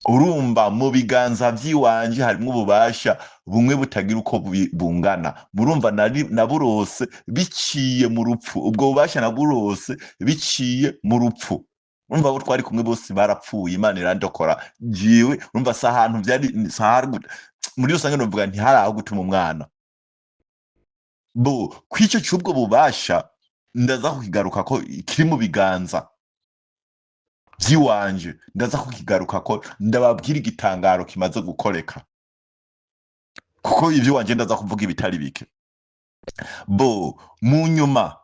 Urumva mu biganza vy'iwanje harimwo ububasha bumwe butagira uko bungana. Murumva naburose biciye mu rupfu. Ubwo bubasha naburose biciye mu rupfu. Urumva abo twari kumwe bose barapfuye, Imana irandokora jewe. Urumva si ahantu vyari, si ahantu muri rusange novuga ntihari aho gutuma umwana bo kw'icyo c'ubwo bubasha. Ndaza kukigaruka ko kiri mu biganza vy'iwanje. Ndaza kukigaruka ko ndababwira igitangaro kimaze gukoreka, kuko ivy'iwanje ndaza kuvuga ibitari bike. Bo mu nyuma,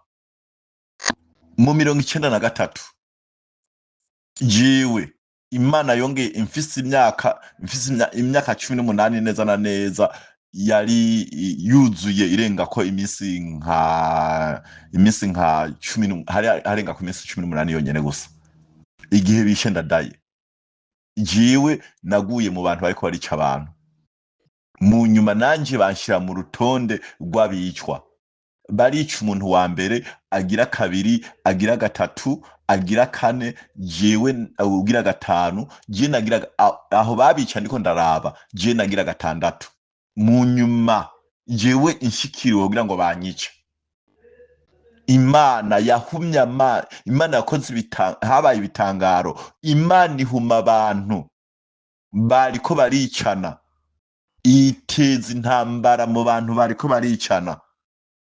mu 93, jewe Imana yongeye imfise imyaka 18 neza na neza, yari yuzuye, irenga ko iminsi nka cumi hari harenga ku minsi 18 yonyene gusa. Igihe bishe Ndadaye, jewe naguye mu bantu bariko barica abantu. Mu nyuma nanje banshira mu rutonde rw'abicwa. Barica umuntu wa mbere, agira kabiri, agira gatatu, agira kane, jewe ugira gatanu, jewe nagira aho babica ndiko ndaraba, jewe nagira gatandatu. Mu nyuma jewe inshikiriwe kugira ngo banyice. Imana yahumye ama Imana yakoze habaye ibitangaro. Imana ihuma abantu bariko baricana, iteza intambara mu bantu bariko baricana,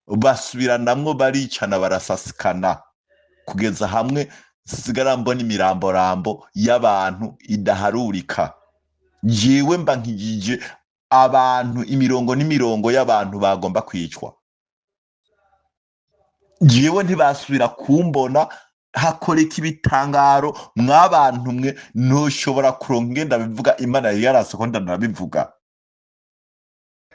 basubiranamwo, baricana, barasasikana, kugeza hamwe sigara mbona imiramborambo y'abantu idaharurika. Jewe mba nkigije. Abantu imirongo n'imirongo y'abantu bagomba kwicwa. Jewe ntibasubira kumbona, hakoreka ibitangaro. Mwabantu mwe, ntushobora kuronka ingenda bivuga. Imana yari yarase ko ndanabivuga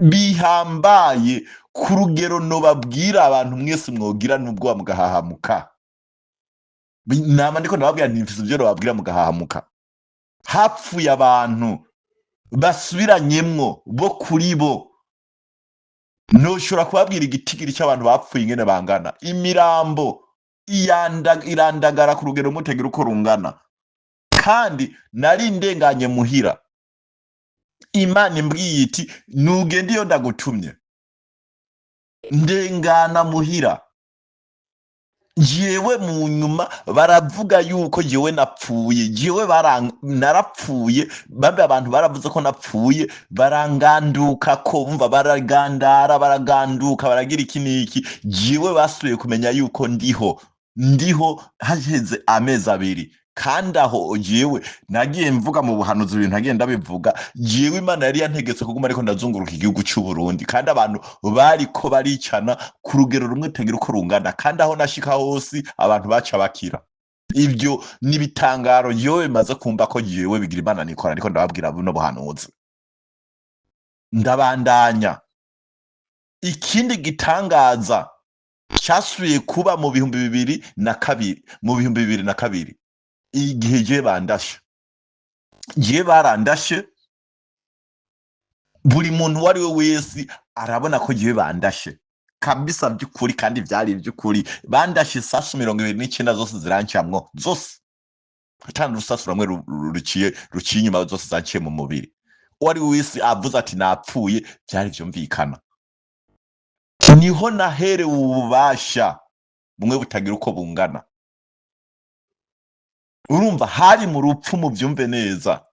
bihambaye ku rugero nobabwira abantu mwese mwogira n'ubwoba mugahahamuka. Nama ndiko ndababwira nti mfise ivyo nobabwira mugahahamuka. Hapfuye abantu basubiranyemwo bo kuri bo, ntushobora kubabwira igitigiri cy'abantu bapfuye ingene bangana. Imirambo irandagara ku rugero mutegera uko rungana. Kandi nari ndenganye muhira, Imana imbwiye iti: "Nugende iyo ndagutumye." Ndengana muhira jewe, mu nyuma baravuga yuko jewe napfuye. Jewe narapfuye bambe, abantu baravuze ko napfuye, baranganduka ko bumva baragandara, baraganduka, baragira iki n'iki. Jewe basubiye kumenya yuko ndiho, ndiho haheze amezi 2. Kandi aho jewe nagiye mvuga mu buhanuzi ibintu nagiye ndabivuga. Jewe Imana yari yantegetse kuguma ariko ndazunguruka igihugu cy'u Burundi, kandi abantu bariko baricana ku rugero rumwe tagira uko rungana. Kandi aho nashika hose abantu baca bakira. Ibyo ni ibitangaro jewe bimaze kumva ko jewe bigira Imana nikora, ariko ndababwira buno buhanuzi. Ndabandanya. Ikindi gitangaza cyasubiye kuba mu 2002, mu 2002, igihe jewe bandashe. Jewe barandashe, buri muntu uwo ari we wese arabona ko jewe bandashe kabisa by'ukuri, kandi byari iby'ukuri. Bandashe isasu 29 zose zirancamwo zose, ata n'urusasu rumwe ruciye inyuma, zose zanciye mu mubiri. Uwo ari we wese avuze ati: "Napfuye." Byari vyumvikana. Niho naherewe ububasha bumwe butagira uko bungana. Urumva hari mu rupfu, muvyumve neza.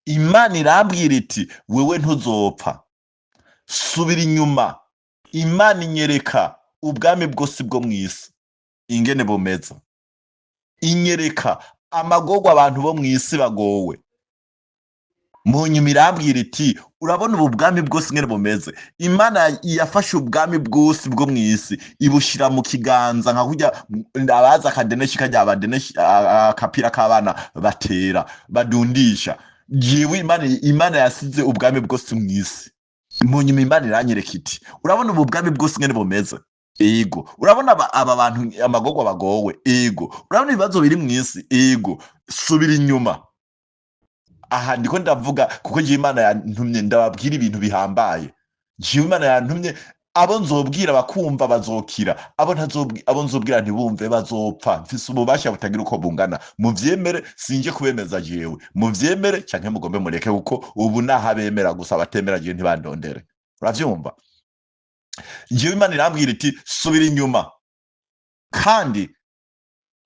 Imana irambwira iti: "Wewe ntuzopfa, subira inyuma." Imana inyereka ubwami bwose bwo mw'isi ingene bumeze, inyereka amagorwa abantu bo mw'isi bagowe. Mu nyuma irambwira iti: "Urabona ubu bwami bwose ingene bumeze? Imana yafashe ubwami bwose bwo mw'isi ibushira mu kiganza nka kurya abaza akadeneshi, karya abadeneshi, akapira k'abana batera badundisha. Jewe Imana yasize ubwami bwose mw'isi." Mu nyuma Imana iranyereka iti: "Urabona ubu bwami bwose ingene bumeze? Ego. Urabona aba bantu amagorwa bagowe? Ego. Urabona ibibazo biri mw'isi? Ego. Subira inyuma." Aha ndiko ndavuga kuko jewe Imana yantumye ndababwira ibintu bihambaye. Jewe Imana yantumye, abo nzobwira bakumva bazokira, abo nzobwira ntibumve bazopfa. Mfise ububasha butagira uko bungana. Muvyemere, sinje kubemeza jewe, muvyemere canke mugombe mureke, kuko ubu naho abemera gusa, abatemera jewe ntibandondere. Uravyumva? Jewe Imana irambwira iti: "Subira inyuma, kandi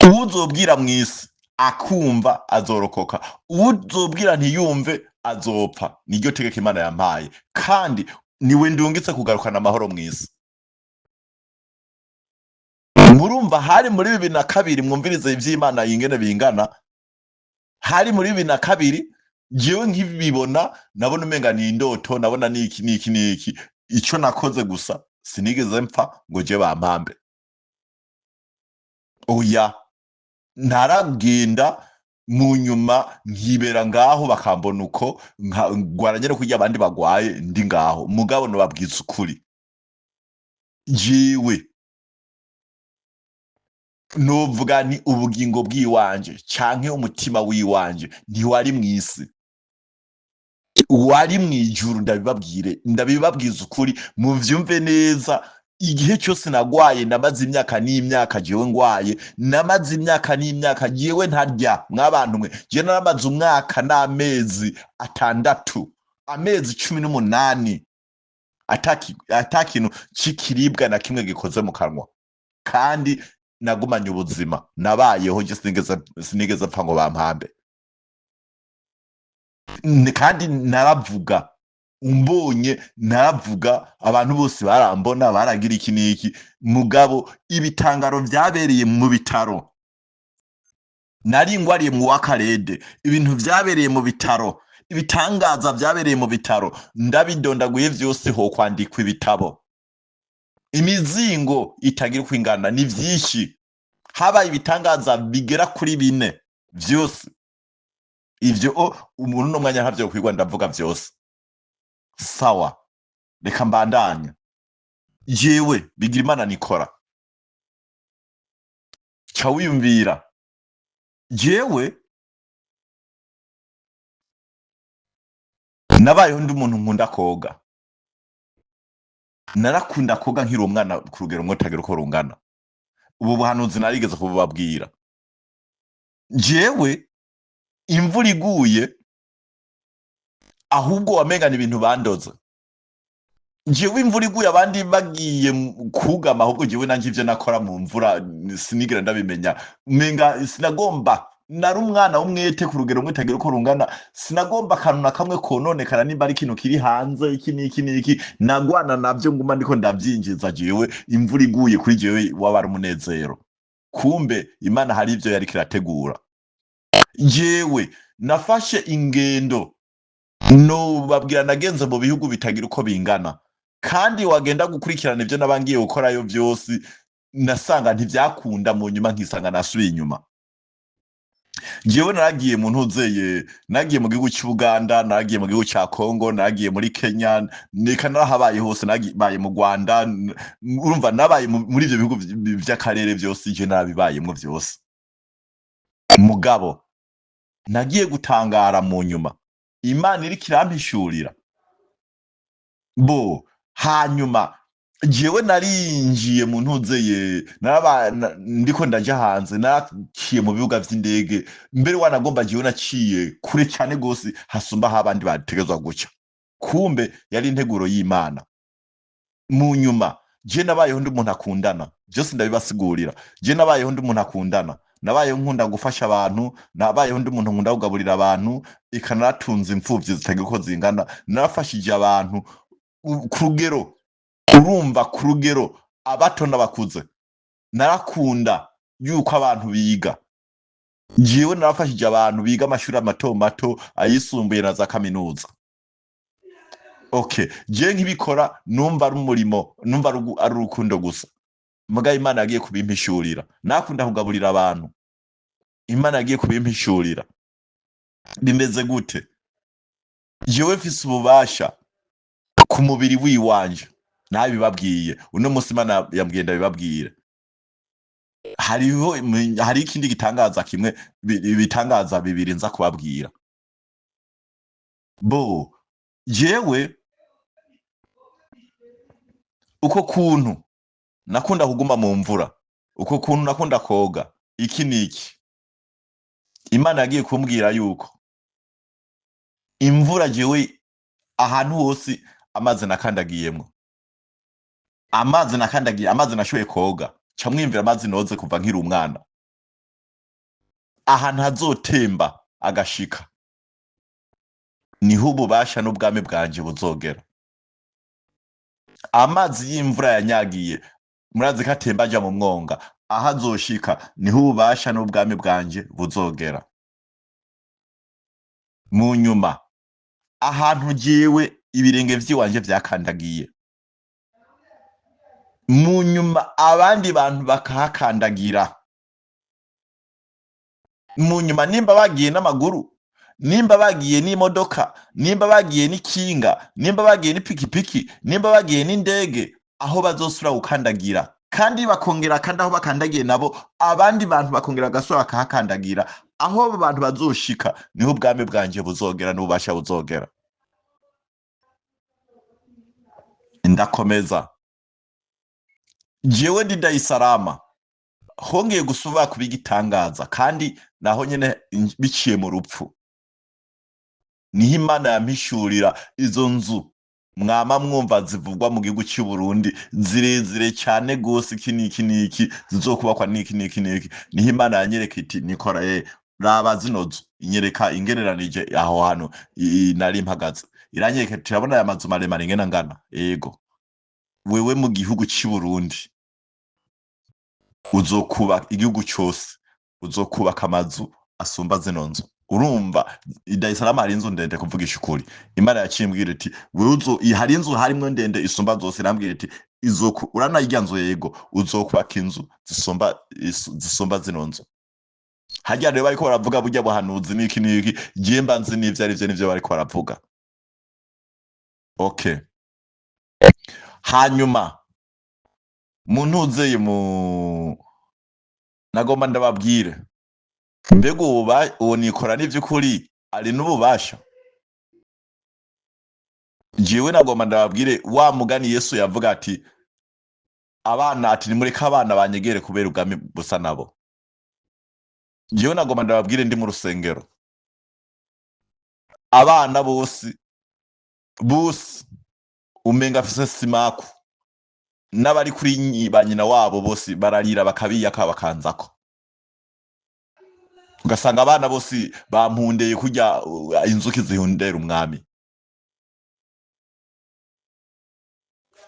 uwuzobwira mw'isi akumva azorokoka, uwuzobwira ntiyumve azopfa. Niryo tegeko Imana yampaye, kandi niwe ndungitse kugarukana amahoro mw'isi." Murumva hari muri 2002. Mwumvirize ivy'Imana ingene bingana. Hari muri 2002. Jewe nkibibona nabona umenga ni indoto, nabona niki niki niki. Ico nakoze gusa, sinigeze mpfa ngo je bampambe, oya. Ntaragenda, mu nyuma nkibera ngaho, bakambona uko ngwara nyene kurya abandi bagwaye, ndi ngaho. Mugabo nobabwiza ukuri, jewe novuga ni ubugingo bw'iwanje canke umutima w'iwanje ntiwari mw'isi, wari mw'ijuru. Ndabibabwire, ndabibabwiza ukuri, muvyumve neza. Igihe cyose nagwaye, namaze imyaka n'imyaka jewe ngwaye, namaze imyaka n'imyaka jewe ntarya. Mwabantu mwe, jewe naramaze umwaka n'amezi 6, amezi 18, ata kintu c'ikiribwa na kimwe gikoze mu kanwa, kandi nagumanye ubuzima, nabayeho. Je sinigeze mpfa ngo bampambe. Kandi naravuga, umbonye naravuga, abantu bose barambona, baragira iki n'iki. Mugabo ibitangaro vyabereye mu bitaro, nari ngwariye mu wakarede, ibintu vyabereye mu bitaro. Ibitangaza vyabereye mu bitaro ndabidondaguye vyose ho kwandikwa ibitabo. Imizingo itagira uko ingana ni vyinshi. Habaye ibitangaza bigera kuri bine vyose. Ivyo umuntu n'umwanya ntavyo kwigwa ndavuga vyose. Sawa, reka mbandanya. Jewe Bigirimana Nikora, ca wiyumvira jewe nabayeho ndi umuntu nkunda koga. Narakunda koga nkiri umwana ku rugero rumwe rutagira uko rungana. Ubu buhanuzi narigeze kububabwira. Jewe imvura iguye ahubwo wamengana ibintu bandoze. Jewe imvura iguye abandi bagiye kugama, ahubwo jewe nanje ivyo nakora mu mvura sinigera ndabimenya. Menga sinagomba, nari umwana w'umwete ku rugero rumwe rutagira uko rungana. Sinagomba akantu na kamwe kononekara, nimba ari ikintu kiri hanze iki n'iki n'iki nagwana navyo nguma ndiko ndavyinjiza. Jewe imvura iguye kuri jewe waba ari umunezero. Kumbe Imana hari ivyo yariko irategura. Jewe nafashe ingendo, nobabwira nagenze mu bihugu bitagira uko bingana, kandi wagenda gukurikirana ivyo nabangiye gukorayo vyose nasanga ntivyakunda, mu nyuma nkisanga nasubiye inyuma. Jewe naragiye mu ntuzeye, naragiye mu gihugu cy'Uganda, naragiye mu gihugu cya Congo, naragiye muri Kenya, neka narahabaye hose, narabaye mu Rwanda, urumva nabaye muri ivyo bihugu vy'akarere vyose, je narabibayemwo vyose. Mugabo nagiye gutangara mu nyuma Imana iriko irampishurira bo. Hanyuma jewe narinjiye mu ntuzeye, ndiko ndaja hanze, naraciye mu bibuga vy'indege, mbere wanagomba jewe naciye kure cyane gose hasumba aho abandi bategerezwa guca. Kumbe yari integuro y'Imana. Mu nyuma je nabayeho ndi umuntu akundana, byose ndabibasigurira. Je nabayeho ndi umuntu akundana, nabayeho nkunda gufasha abantu, nabayeho ndi umuntu nkunda kugaburira abantu, eka naratunze imfuvyi zitagira uko zingana, narafashije abantu ku rugero, urumva ku rugero abato n'abakuze. Narakunda yuko abantu biga. Jewe narafashije abantu biga amashuri mato mato, ayisumbuye na za kaminuza. Okay, je nkibikora numva ari umurimo, numva ari urukundo gusa. Mugabo Imana yagiye kubimpishurira. Nakunda kugaburira abantu, Imana yagiye kubimpishurira. Bimeze gute? Jewe mfise ububasha ku mubiri wiwanje, nabibabwiye uno munsi Imana yambwiye ndabibabwire. Hariho hari ikindi gitangaza kimwe, ibitangaza bibiri nza kubabwira. Bo jewe uko kuntu nakunda kuguma mu mvura, uko kuntu nakunda koga iki niki, Imana yagiye kumbwira yuko imvura jewe ahantu hose amazi nakandagiyemwo, amazi nakandagiye, amazi nashoboye koga, ca mwimvira amazi noze kuva nkiri umwana, ahantu hazotemba agashika niho ububasha n'ubwami bwanje buzogera. Amazi y'imvura yanyagiye murazi ko atemba aja mu mwonga, aho azoshika niho ububasha n'ubwami bwanje buzogera. Mu nyuma ahantu jewe ibirenge vyiwanje vyakandagiye, mu nyuma abandi bantu bakahakandagira, mu nyuma nimba bagiye n'amaguru, nimba bagiye n'imodoka, nimba bagiye n'ikinga, nimba bagiye n'ipikipiki, nimba bagiye n'indege, aho bazosubira gukandagira, kandi bakongera kandi aho bakandagiye nabo abandi bantu bakongera bagasubira bakahakandagira, aho abo bantu bazoshika niho ubwami bwanje buzogera n'ububasha buzogera. Ndakomeza. Jewe ndi Dayisarama, hongeye gusubira kuba igitangaza, kandi naho nyene biciye mu rupfu. Niho Imana yampishurira izo nzu mwama mwumva zivugwa mu gihugu cy'u Burundi, zirezire cyane gose, iki niki niki, zizokubakwa niki niki niki. Niho Imana yanyereka iti Nikora, raba zino nzu, inyereka ingereranije aho hantu nari mpagaze, iranyereka iti turabona aya mazu maremare ingena ngana. Yego, wewe mu gihugu cy'u Burundi uzokubaka igihugu cyose, uzokubaka amazu asumba zino nzu. Urumva i Dar es Salaam hari inzu ndende, kuvugisha ukuri. Imana yacimbwira iti wewe uzo hari inzu harimwo ndende isumba zose, irambwira iti izoku urana irya nzu, yego, uzokubaka inzu zisumba zino nzu. Harya rero bariko baravuga burya buhanuzi n'iki n'iki, jewe mba nzi n'ivyo arivyo n'ivyo bariko baravuga. Okay, hanyuma muntuzeye mu nagomba ndababwire, mbega uwo nikora n'ivy'ukuri ari n'ububasha? Jewe nagomba ndababwire wa mugani Yesu yavuga ati abana, ati nimureke abana banyegere kubera ubwami busa nabo. Jewe nagomba ndababwire, ndi mu rusengero, abana bose bose umenga afise simaku, n'abari kuri ba nyina wabo bose bararira bakabiyaka bakanzako, ugasanga abana bose bampundeye kurya inzuki zihundera umwami.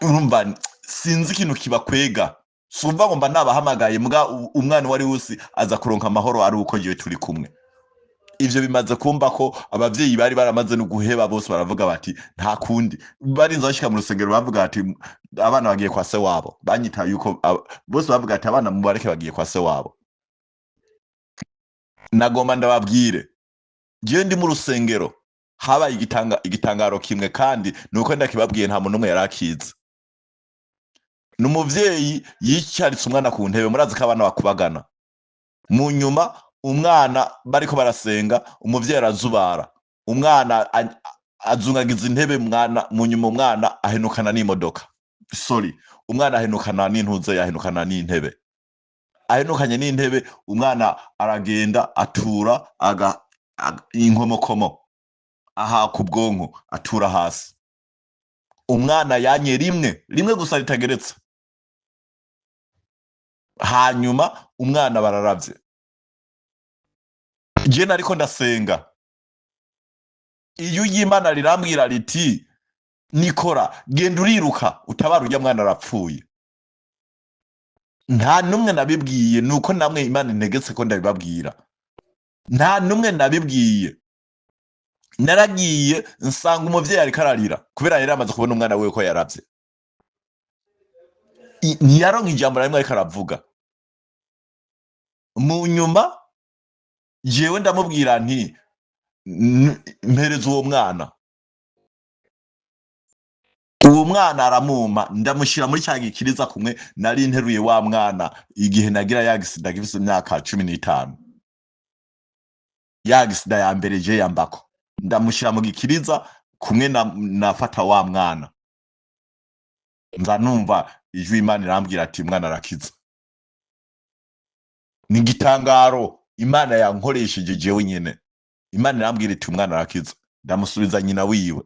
Urumva sinzi ikintu kibakwega, sumva ngo mba nabahamagaye mbwa umwana uwo ari wese aza kuronka amahoro ari uko ngewe turi kumwe. Ivyo bimaze kumva ko abavyeyi bari baramaze no guheba bose baravuga bati nta kundi, barinze bashika mu rusengero bavuga bati abana bagiye kwa se wabo, banyita yuko bose bavuga ati abana mubareke bagiye kwa se wabo. Nagomba ndababwire, jewe ndi mu rusengero habaye igitangaro kimwe, kandi nuko ndakibabwiye nta muntu n'umwe yari akizi. Ni umuvyeyi yicaritse umwana ku ntebe, murazi ko abana bakubagana. Mu nyuma umwana bariko barasenga, umuvyeyi arazubara, umwana azungagiza intebe, mwana mu nyuma umwana ahenukana n'imodoka, sorry, umwana ahenukana n'intuze, yahenukana n'intebe, ahenukanye n'intebe, umwana aragenda atura inkomokomo aha ku bwonko, atura hasi. Umwana yanye rimwe rimwe gusa ritageretse, hanyuma umwana bararavye. Je nariko ndasenga, iyo y'Imana rirambwira riti nikora genda uriruka utabara urya mwana arapfuye. Nta numwe nabibwiye, nuko namwe Imana integetse ko ndabibabwira. Nta numwe nabibwiye, naragiye nsanga umuvyeyi ariko ararira kubera yari amaze kubona umwana wiwe ko yaravye. Ntiyaronka ijambo na rimwe ariko aravuga. Mu nyuma jewe ndamubwira nti mpereza uwo mwana. Uwo mwana aramumpa, ndamushyira muri cya gikiriza kumwe nari nteruye wa mwana igihe nagira ya gisida gifise imyaka 15, ya gisida ya mbere je yambako, ndamushyira mu gikiriza kumwe nafata wa mwana, nza numva ijwi Imana irambwira ati umwana arakiza. Ni igitangaro Imana yankoresheje jewe nyene. Imana irambwira iti umwana arakiza, ndamusubiza nyina wiwe,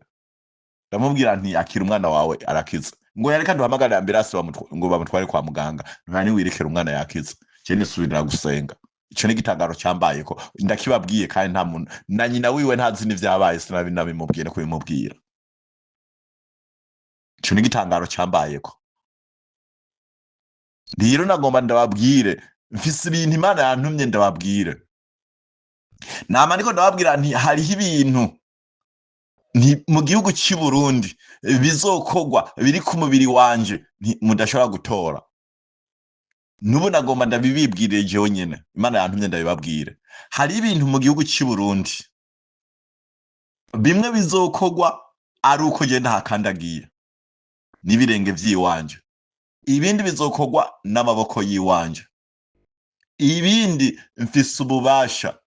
ndamubwira nti akira umwana wawe arakiza. Ngo yareka duhamagare ambulance ngo bamutware kwa muganga, nta niwirekera umwana yakiza. Je nisubirira gusenga. Ico ni igitangaro cyambayeko, ndakibabwiye kandi nta muntu na nyina wiwe ntazi n'ivyabaye, sinabi nabimubwiye no kubimubwira. Ico ni igitangaro cyambayeko. Rero nagomba ndababwire, mfise ibintu Imana yantumye ndababwire. Nama ndiko ndababwira nti hariho ibintu nti mu gihugu cy'i Burundi bizokogwa biri ku mubiri wanje nti mudashobora gutora. Nubu nagomba ndabibibwire jewe nyene, Imana yantumye ndabibabwire. Hari ibintu mu gihugu cy'i Burundi bimwe bizokogwa ari uko je ntahakandagiye n'ibirenge vy'iwanje, ibindi bizokogwa n'amaboko y'iwanje, ibindi mfise ububasha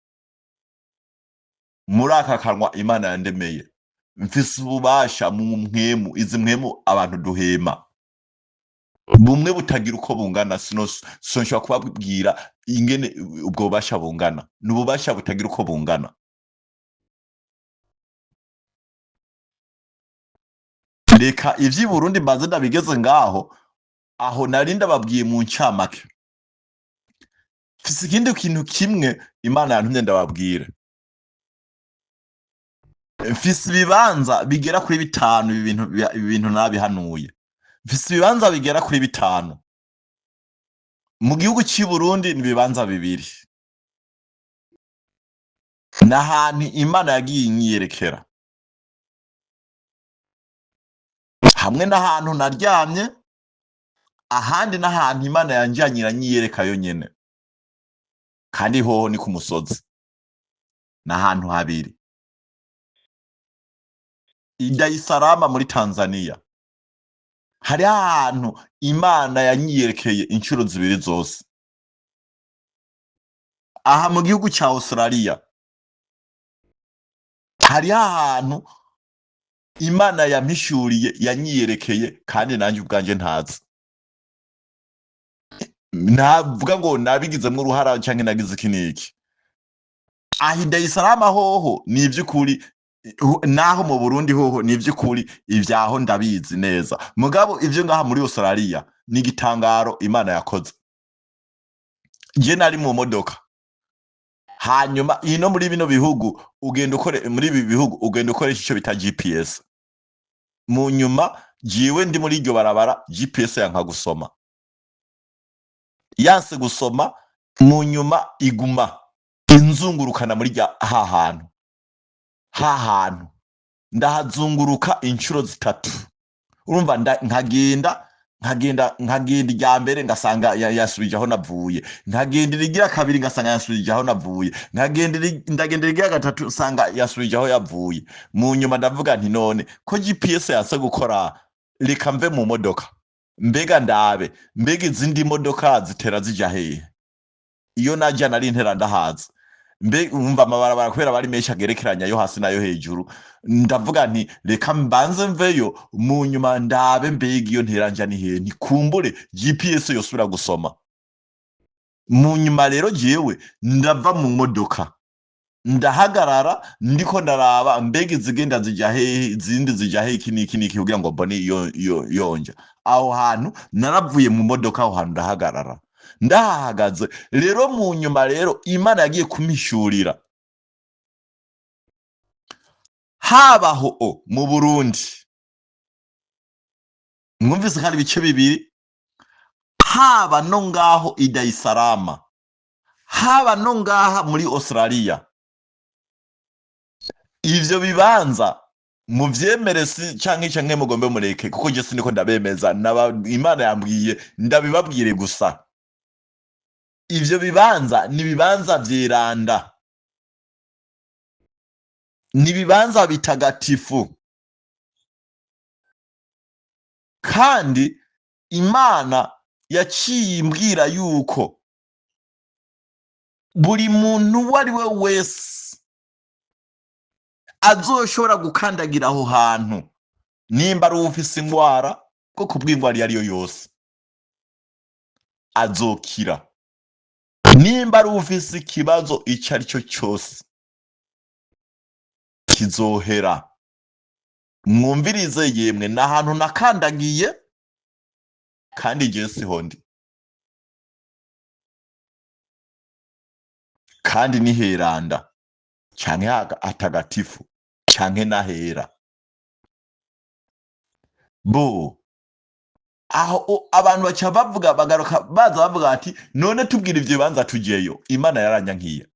muri aka kanwa Imana yandemeye, mfise ububasha mu mpwemu, izi mpwemu abantu duhema bumwe butagira uko bungana. Sinshobora kubabwira ingene ubwo bubasha bungana, ni ububasha butagira uko bungana. Reka ivy'i Burundi mbanze ndabigeze ngaho, aho nari ndababwiye mu ncamake. Mfise ikindi kintu kimwe Imana yantumye ndababwire. Mfise ibibanza bigera kuri 5, ibi bintu nabihanuye. Mfise ibibanza bigera kuri 5 mu gihugu cy'i Burundi, ni ibibanza 2. N'ahantu Imana yagiye inyiyerekera, hamwe n'ahantu naryamye, ahandi n'ahantu Imana yanjanye iranyiyereka yonyene, kandi hoho ni ku musozi, n'ahantu habiri. I Dar es Salaam muri Tanzania hari ahantu Imana yanyiyerekeye inshuro zibiri zose. Aha mu gihugu ca Australia hari ahantu Imana yampishuriye, yanyiyerekeye, kandi nanjye ubwanje ntazi, ntavuga ngo nabigizemwo uruhara canke nagize iki n'iki. Aha i Dar es Salaam hoho ni ivy'ukuri, naho mu Burundi hoho ni ivy'ukuri, ivyaho ndabizi neza. Mugabo ivyo ngaha muri Australia ni igitangaro Imana yakoze. Je nari mu modoka, hanyuma ino muri bino bihugu ugenda ukore, muri ibi bihugu ugenda ukoresha ico bita GPS. Mu nyuma jiwe ndi muri iryo barabara, GPS yanka gusoma, yanse gusoma, mu nyuma iguma inzungurukana muri rya ha hantu, ha hantu ndahazunguruka inshuro zitatu. Urumva nkagenda nkagenda nkagenda, irya mbere ngasanga yasubije aho navuye, nkagenda irigira kabiri ngasanga yasubije aho navuye, nkagenda ndagenda irigira gatatu nsanga yasubije aho yavuye. Mu nyuma ndavuga nti none ko GPS yanse gukora, reka mve mu modoka, mbega ndabe mbega izindi modoka zitera zija hehe. Iyo naja nari ntera ndahaza, mbe umva amabarabara kubera bari menshi agerekeranya yo hasi nayo hejuru. Ndavuga nti reka mbanze mveyo, mu nyuma ndabe mbega iyo ntera nja ni hehe, ntikumbure GPS yosubira gusoma. Mu nyuma rero jewe ndava mu modoka, ndahagarara, ndiko ndaraba mbega izigenda zija hehe, izindi zija hehe, iki n'iki n'iki, kugira ngo mbone iyo yonja. Aho hantu naravuye mu modoka, aho hantu ndahagarara, ndahahagaze rero. Mu nyuma rero Imana yagiye kumpishurira, habaho o mu Burundi, mwumvise kandi ibice bibiri, haba no ngaho i Dar es Salaam, haba no ngaha muri Australia. Ivyo bibanza muvyemere si canke mugombe mureke, kuko je siniko ndabemeza, Imana yambwiye ndabibabwire gusa. Ivyo bibanza ni ibibanza vyeranda, ni ibibanza bitagatifu, kandi Imana yaciye imbwira yuko buri muntu uwo ari we wese azoshobora gukandagira aho hantu, nimba ari uwufise ingwara, bwo kubw'ingwara iyo ariyo yose azokira, nimba ari uwufise ikibazo ico ari cyo cyose kizohera. Mwumvirize yemwe, ni ahantu nakandagiye kandi jewe siho ndi, kandi ni heranda canke hatagatifu canke nahera. Bo aho abantu baca bavuga, bagaruka baza bavuga ati none tubwira ivyo bibanza tujeyo. Imana yaranyankiye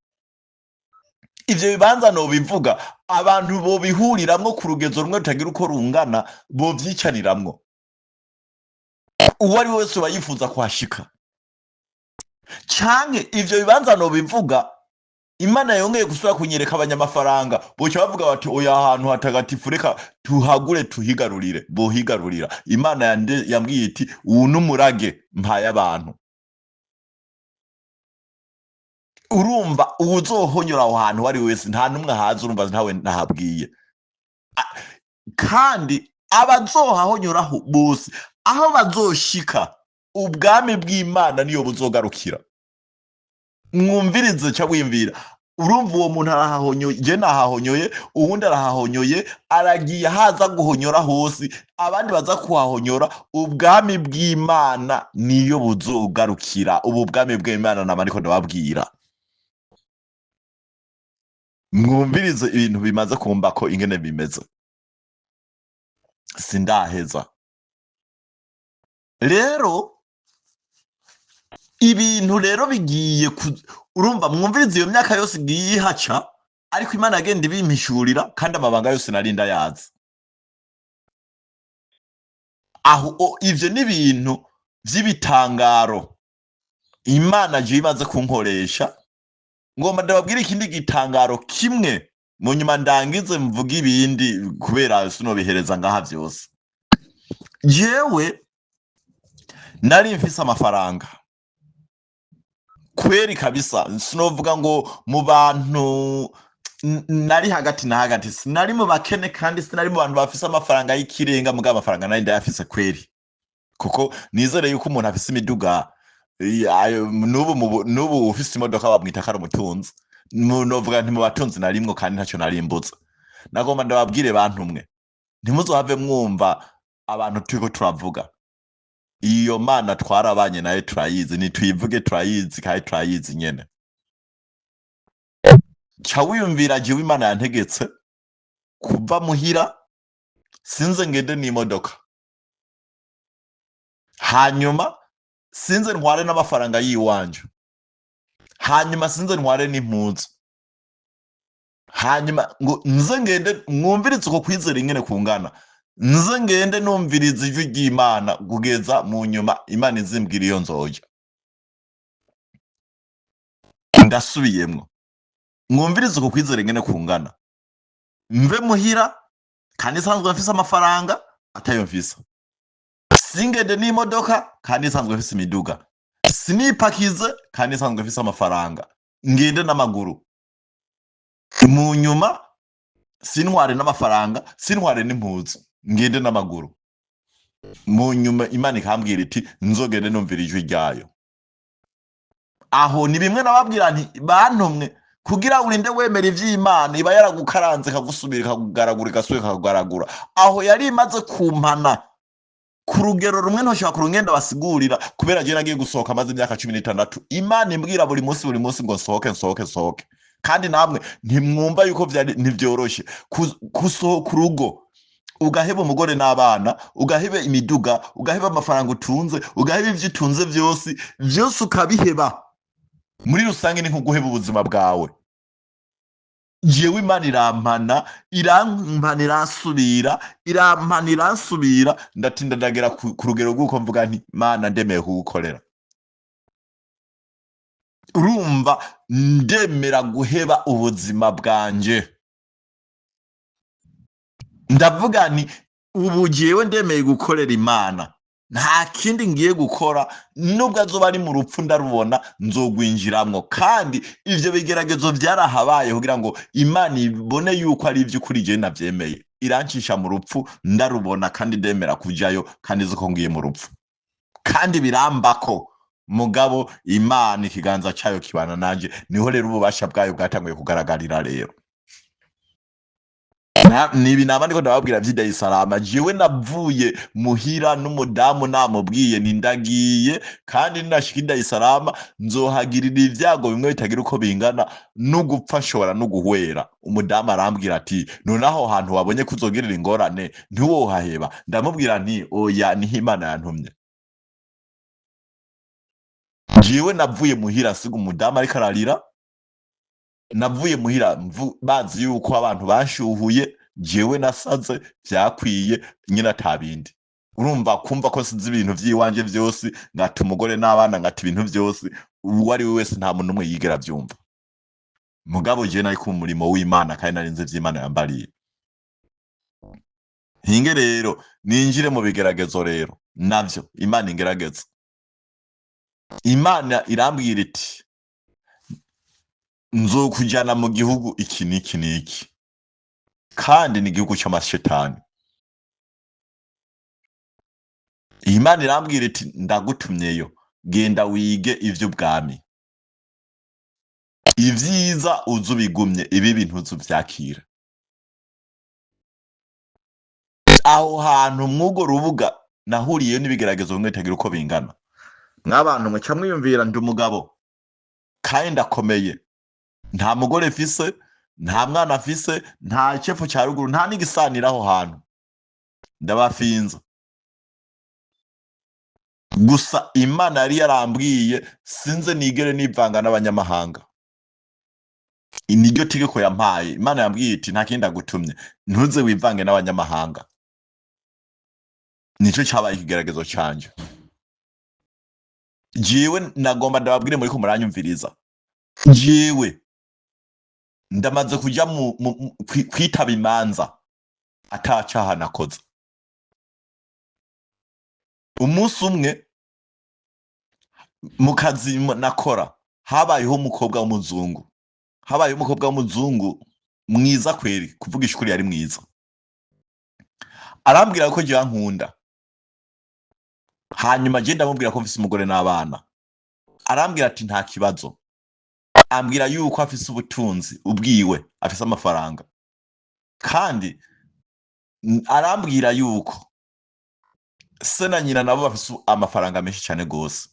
ivyo bibanza nobivuga, abantu bobihuriramwo ku rugezo rumwe rutagira uko rungana, bovyicaniramwo, uwo ari we wese bayifuza kuhashika. Canke ivyo bibanza nobivuga, Imana yongeye gusubira kunyereka abanyamafaranga boca bavuga bati oya, ahantu hatagatifu reka tuhagure tuhigarurire, bohigarurira. Imana yambwiye iti uwu n'umurage mpaye abantu. Urumva uwuzohonyora aho hantu uwo ari we wese, nta n'umwe ahazi, urumva ntawe nahabwiye. Kandi abazohahonyoraho bose aho bazoshika, ubwami bw'Imana niyo buzogarukira. Mwumvirize ca wimvira, urumva uwo muntu arahahonyoye, je nahahonyoye, uwundi arahahonyoye, aragiye haza guhonyora hose, abandi baza kuhahonyora, ubwami bw'Imana niyo buzogarukira. Ubu bwami bw'Imana nama ariko ndababwira, mwumvirize ibintu bimaze kumbako ingene bimeze, sindaheza. Rero ibintu rero bigiye urumva mwumvirize iyo myaka yose igiye ihaca, Ariko Imana yagenda ibimpishurira, kandi amabanga yose nari ndayazi. Aho ivyo ni ibintu vy'ibitangaro Imana je imaze kunkoresha. Ngomba ndababwira ikindi gitangaro kimwe, mu nyuma ndangize mvuga ibindi, kubera sinobihereza ngaha vyose. Jewe nari mfise amafaranga kweri kabisa, sinovuga ngo mu bantu nari hagati na hagati, sinari mu bakene kandi sinari mu bantu bafise amafaranga y'ikirenga, mugabo amafaranga nari ndayafise kweri, kuko nizere yuko umuntu afise imiduga n'ubu ufise imodoka bamwita ko ari umutunzi. Novuga nti mu batunzi narimwo, kandi ntacyo narimbuza. Nagomba ndababwire bantu mwe, ntimuzohave mwumva abantu turiko turavuga. Iyo Mana twarabanye nayo turayizi, ntituyivuge, turayizi kandi turayizi nyene. Ca wiyumvira, jewe Imana yantegetse kuva muhira, sinze ngende n'imodoka, hanyuma sinze ntware n'amafaranga yiwanje, hanyuma sinze ntware n'impuzu, hanyuma ngo nze ngende. Mwumvirize uko kwizera ingene kungana. Nze ngende numviriza ijwi ry'Imana kugeza mu nyuma Imana izimbwira iyo nzoja. Ndasubiyemwo, mwumvirize uko kwizera ingene kungana. Mve muhira kandi nsanzwe mfise amafaranga, atayo mfise, singende n'imodoka kandi nsanzwe mfise imiduga, sinipakize kandi nsanzwe mfise amafaranga, ngende n'amaguru. Mu nyuma sintware n'amafaranga, sintware n'impuzu, ngende n'amaguru. Mu nyuma Imana ikambwira iti nzogende numvira ijwi ryayo. Aho ni bimwe nababwira nti bantumwe, kugira urinde wemera ivy'Imana iba yaragukaranze, ikagusubira ikakugaragura, igasubira ikakugaragura. Aho yari imaze kumpana ku rugero rumwe ntoshobora kurungenda basigurira, kubera je nagiye gusohoka maze imyaka 16 Imana imbwira buri munsi, buri munsi ngo nsohoke, nsohoke, nsohoke. Kandi namwe ntimwumva yuko vyari ntivyoroshe gusohoka urugo, ugaheba umugore n'abana, ugaheba imiduga, ugaheba amafaranga utunze, ugaheba ivyo utunze vyose vyose, ukabiheba. Muri rusange ni nko guheba ubuzima bwawe. Jewe Imana irampana, irampana, iransubira, irampana, iransubira, ndatinda ndagera ku rugero rw'uko mvuga nti Mana, ndemeye kugukorera. Urumva, ndemera guheba ubuzima bwanje. Ndavuga nti ubu jewe ndemeye gukorera Imana, nta kindi ngiye gukora, nubwo azoba ari mu rupfu ndarubona nzogwinjiramwo. Kandi ivyo bigeragezo vyarahabaye kugira ngo Imana ibone yuko ari ivy'ukuri jewe navyemeye. Irancisha mu rupfu ndarubona, kandi ndemera kujayo, kandi nzi ko ngiye mu rupfu, kandi birambako. Mugabo Imana ikiganza cayo kibana nanje. Niho rero ububasha bwayo bwatanguye kugaragarira. Rero nibi naba ndiko ndababwira vy'i Dar es Salaam. Jewe navuye muhira n'umudamu namubwiye nti ndagiye, kandi ninashika i Dar es Salaam nzohagirira ivyago bimwe bitagira uko bingana, no gupfa nshobora no guhwera. Umudamu arambwira ati none aho hantu wabonye ko uzogirira ingorane ntiwohaheba? Ndamubwira nti oya, niho Imana yantumye. Jewe navuye muhira nsiga umudamu ariko ararira. Navuye muhira bazi yuko abantu banshuhuye, jewe nasaze vyakwiye nyine atabindi. Urumva, kumva ko sizi ibintu vy'iwanje vyose, ngata umugore n'abana, ngata ibintu vyose, uwo ari we wese, nta muntu n'umwe yigera avyumva. Mugabo jewe nari ku murimo w'Imana, kandi nari nzi ivy'Imana yambariye. Hinge rero ninjire mu bigeragezo. Rero navyo Imana ingerageza, Imana irambwira iti nzokujana mu gihugu iki n'iki n'iki, kandi ni igihugu c'amashetani. Imana irambwira iti ndagutumyeyo, genda wige ivy'ubwami, ivyiza uzubigumye, ibibi ntuzuvyakira. Aho hantu mw'urwo rubuga nahuriyeyo n'ibigeragezo bimwe bitagira uko bingana. Mw'abantu mwe, mwiyumvira, ndi umugabo kandi ndakomeye, nta mugore mfise, nta mwana mfise, nta cepfo ca ruguru, nta n'igisanira aho hantu, ndabafinza gusa. Imana yari yarambwiye sinze nigere nivanga n'abanyamahanga. Niryo tegeko yampaye. Imana yambwiye iti nta kindi agutumye, ntuze wivange n'abanyamahanga. Nico cabaye ikigeragezo canje. Jewe nagomba ndababwire muriko muranyumviriza, jewe ndamaze kuja kwitaba imanza ata caha nakoze. Umunsi umwe mu kazi nakora habayeho umukobwa w'umuzungu, habayeho umukobwa w'umuzungu mwiza kweri, kuvugisha ukuri yari mwiza. Arambwira ko jewe ankunda, hanyuma je ndamubwira ko mfise umugore n'abana. Arambwira ati nta kibazo, ambwira yuko afise ubutunzi ubwiwe, afise amafaranga, kandi arambwira yuko se na nyina nabo bafise amafaranga menshi cyane gose.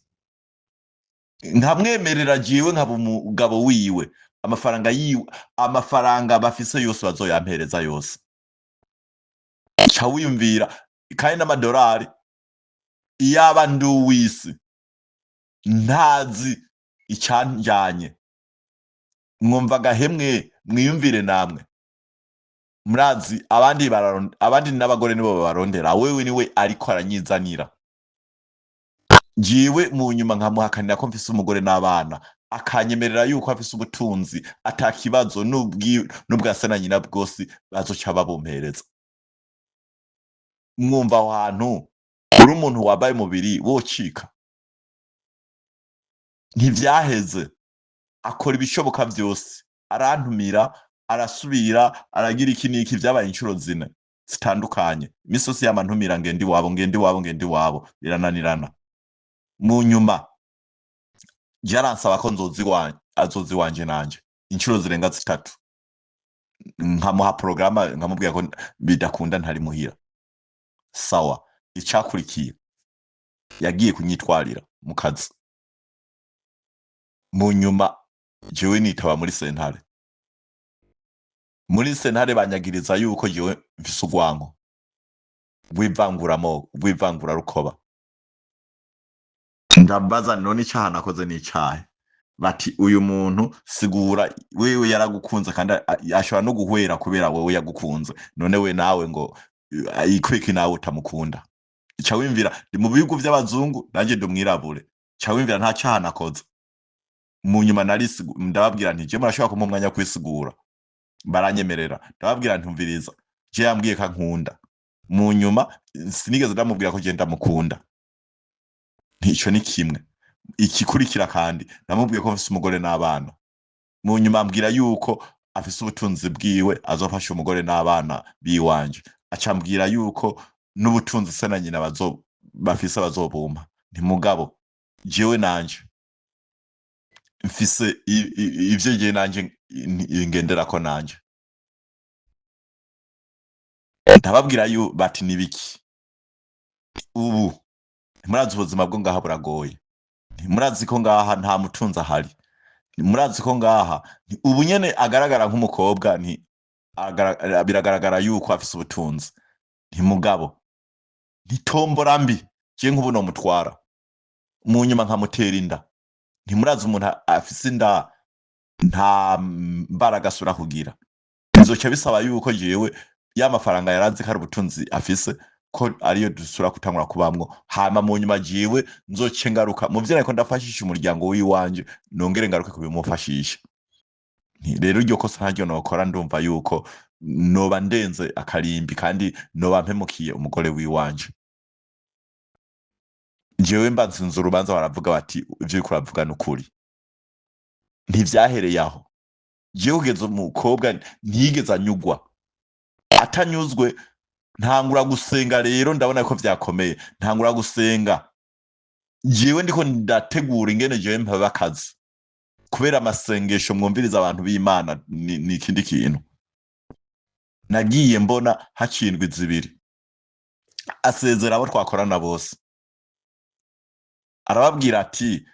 Nkamwemerera jewe nkaba umugabo wiwe, amafaranga yiwe, amafaranga bafise yose bazoyampereza yose. Ca wiyumvira kandi n'amadolari, iyaba ndi uw'isi ntazi icyanjanye, mwumva agahemwe, mwiyumvire namwe. Murazi abandi abandi n'abagore nibo babarondera, wewe niwe ariko aranyizanira. Jewe mu nyuma nkamuhakanira ko mfise umugore n'abana, akanyemerera yuko afise ubutunzi ata kibazo, n'ubwa se na nyina bwose bazoca babumpereza. Mwumva aho hantu uri umuntu wambaye umubiri wocika. Ntivyaheze, akora ibishoboka vyose, arantumira, arasubira, aragira iki n'iki. Vyabaye inshuro 4 zitandukanye. Imisi yose yama ntumira, ngende iwabo, ngende iwabo, ngende iwabo, birananirana. Mu nyuma yaransaba ko nzoza iwanje, azoza iwanje nanje inshuro zirenga 3, nkamuha porogaramu, nkamubwira ko bidakunda, ntari muhira. Sawa, icakurikiye yagiye kunyitwarira mu kazi. Mu nyuma jewe nitaba muri sentare. Muri sentare banyagiriza yuko jewe mfise urwanko rw'ivanguramo, rw'ivangurarukoba. Ndabaza, none icaha nakoze ni icahe? Bati uyu muntu sigura wewe yaragukunze, kandi ashobora no guhwera kubera wewe yagukunze, none we nawe ngo ikwiki nawe utamukunda? Ca wimvira ndi mu bihugu vy'abazungu, nanje ndi umwirabure. Ca wimvira nta caha nakoze. Mu nyuma ndababwira nti je murashobora kumpa umwanya wo kwisigura? Baranyemerera. Ndababwira nti umviriza, je yambwiye ko ankunda. Mu nyuma sinigeze ndamubwira ko je ndamukunda. Ntico ni kimwe. Ikikurikira kandi namubwiye ko mfise umugore n'abana. Mu nyuma ambwira yuko afise ubutunzi bwiwe, azofasha umugore n'abana biwanje, acambwira yuko n'ubutunzi se na nyina bafise bazobumpa. Nti mugabo jewe nanje mfise ivyo jewe nanje ngenderako nanje. Ndababwira yu bati nibiki ubu ntimurazi ubuzima bwo ngaha buragoye, ntimurazi ko ngaha nta mutunzi ahari, ntimurazi ko ngaha ubu nyene agaragara nk'umukobwa, nti biragaragara yuko afise ubutunzi. Ntimugabo ntitombora mbi, je nk'ubu nomutwara mu nyuma nkamutera inda. Ntimurazi umuntu afise inda nta mbaraga asubira kugira. Bizoca bisaba yuko jewe ya mafaranga yarazi ko ari ubutunzi afise, ko ariyo dusubira gutangura kubamwo, hama mu nyuma jewe nzoce ngaruka mu vyo nariko ndafashisha umuryango w'iwanje, nongere ngaruke kubimufashisha. Nti rero iryo kosa ntaryo nokora, ndumva yuko noba ndenze akarimbi kandi noba mpemukiye umugore w'iwanje. Jewe mba nsinze urubanza, baravuga bati ivyo uriko uravuga n'ukuri. Ntivyahereye aho, jewe kugeza umukobwa ntiyigeze anyugwa. Atanyuzwe ntangura gusenga. Rero ndabona ko vyakomeye, ntangura gusenga. Jewe ndiko ndategura ingene jewe mpaba akazi kubera amasengesho. Mwumviriza abantu b'Imana, ni ikindi kintu nagiye mbona. Haciye indwi 2 asezera abo twakorana bose, arababwira ati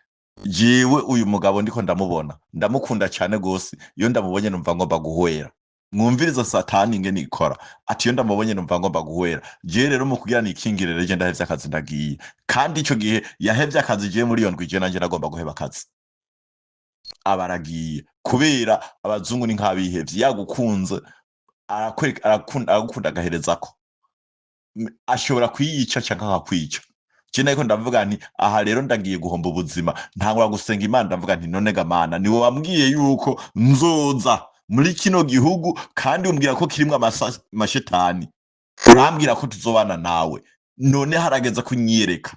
jewe uyu mugabo ndiko ndamubona, ndamukunda cyane gose, iyo ndamubonye numva ngomba guhwera. Mwumviriza satani ingene ikora. Ati iyo ndamubonye numva ngomba guhwera. Jewe rero mu kugira nikingire rero, je ndahevye akazi, ndagiye. Kandi ico gihe yahevye akazi, jewe muri iyo ndwi je nanje nagomba guheba akazi. Aba aragiye. Kubera abazungu ni nk'abihevye, yagukunze arakwereka, arakunda, aragukunda agaherezako. Ashobora kuyica canke akakwica. Je nariko ndavuga nti aha rero ndagiye guhomba ubuzima. Ntangura gusenga Imana, ndavuga nti none ga Mana, niwe wambwiye yuko nzoza muri kino gihugu, kandi umbwira ko kirimwo amashetani, urambwira ko tuzobana nawe, none harageze kunyiyereka.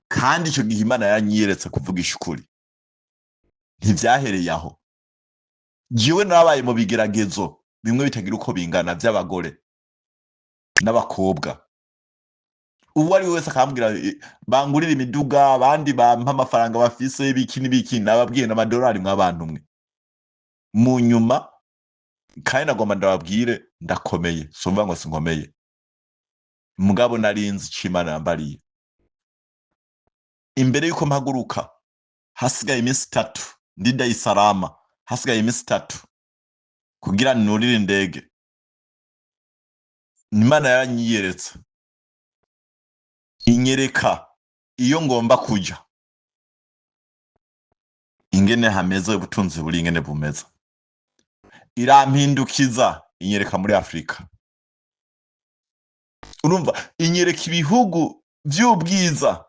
Kandi ico gihe Imana yaranyiyeretse. Kuvugisha ukuri, ntivyahereye aho. Jewe narabaye mu bigeragezo bimwe bitagira uko bingana vy'abagore n'abakobwa. Uwo ari we wese akambwira, bangurira imiduga, abandi bampa amafaranga bafise, ibiki n'ibiki. Nababwiye n'amadolari mw'abantu mwe. Mu nyuma kandi nagomba ndababwire, ndakomeye, sumva ngo sinkomeye, mugabo narinzi ico Imana yambariye. Imbere yuko mpaguruka, hasigaye iminsi 3, ndi Dar es Salaam, hasigaye iminsi 3 kugira nurire indege, Imana yaranyiyeretse, inyereka iyo ngomba kuja, ingene hameze, ubutunzi buri ingene bumeze. Irampindukiza, inyereka muri Afurika. Urumva, inyereka ibihugu vy'ubwiza.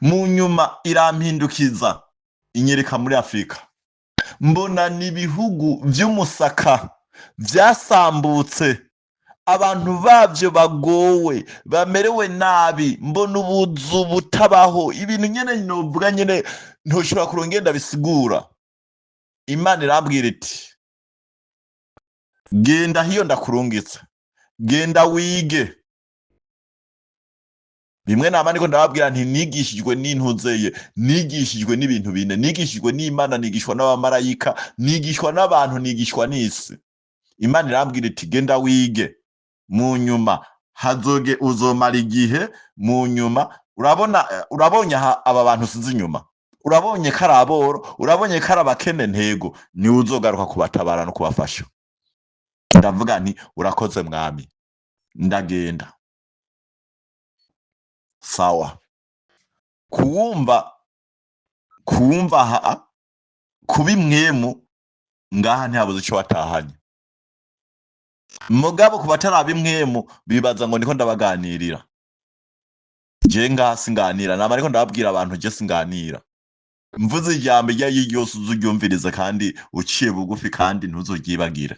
Mu nyuma irampindukiza, inyereka muri Afurika, mbona ni ibihugu vy'umusaka vyasambutse, abantu bavyo bagowe, bamerewe nabi. Mbona ubuzu butabaho, ibintu nyene novuga nyene ntoshobora kurongenda bisigura. Imana irambwira iti genda hiyo, ndakurungitse, genda wige bimwe. Nama niko ndababwira nti nigishijwe n'intuzeye, nigishijwe n'ibintu bine: nigishijwe n'Imana, nigishwa n'abamarayika, nigishwa n'abantu, nigishwa n'isi. Imana irambwira iti genda wige. Mu nyuma hazoge uzomara igihe. Mu nyuma urabona, urabonye aha aba bantu usize inyuma, urabonye ko ari aboro, urabonye ko ari abakene, ntego niwe uzogaruka kubatabara no kubafasha. Ndavuga nti urakoze Mwami, ndagenda. Sawa, kuwumva aha kuba imwemu ngaha ntihabuze ico watahanye. Mugabo ku bataraba imwemu bibaza ngo niko ndabaganirira. Je ngaha singanira, nama ariko ndababwira abantu, je singanira. Mvuze ijambo iryo ari ryo ryose, uzuryumvirize kandi uciye bugufi, kandi ntuzoryibagire.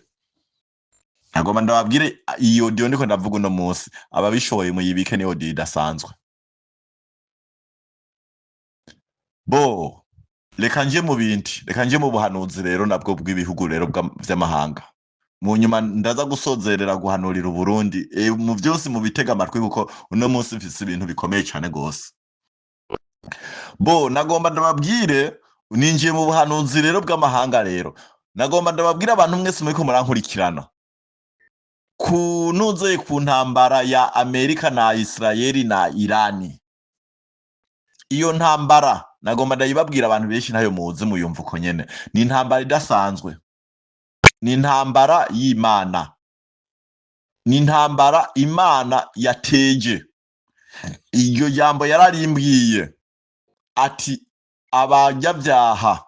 Nagomba ndababwire, iyo audio ndiko ndavuga uno munsi, ababishoboye muyibike, ni audio idasanzwe. Bo reka nje mu bindi, reka nje mu buhanuzi rero nabwo bw'ibihugu rero vy'amahanga. Mu nyuma ndaza gusozerera guhanurira Uburundi. Mu vyose mu bitega amatwi, kuko uno munsi mfise ibintu bikomeye cane gose. Bo nagomba ndababwire, ninjiye mu buhanuzi rero bw'amahanga. Rero nagomba ndababwire abantu mwese muriko murankurikirana, ku ntuze ku ntambara ya Amerika na Israeli na Irani. Iyo ntambara nagomba ndayibabwira, abantu benshi ntayo muzi, muyumva uko nyene. Ni intambara idasanzwe, ni intambara y'Imana, ni intambara Imana yateje. Iryo jambo yararimbwiye ati abanyabyaha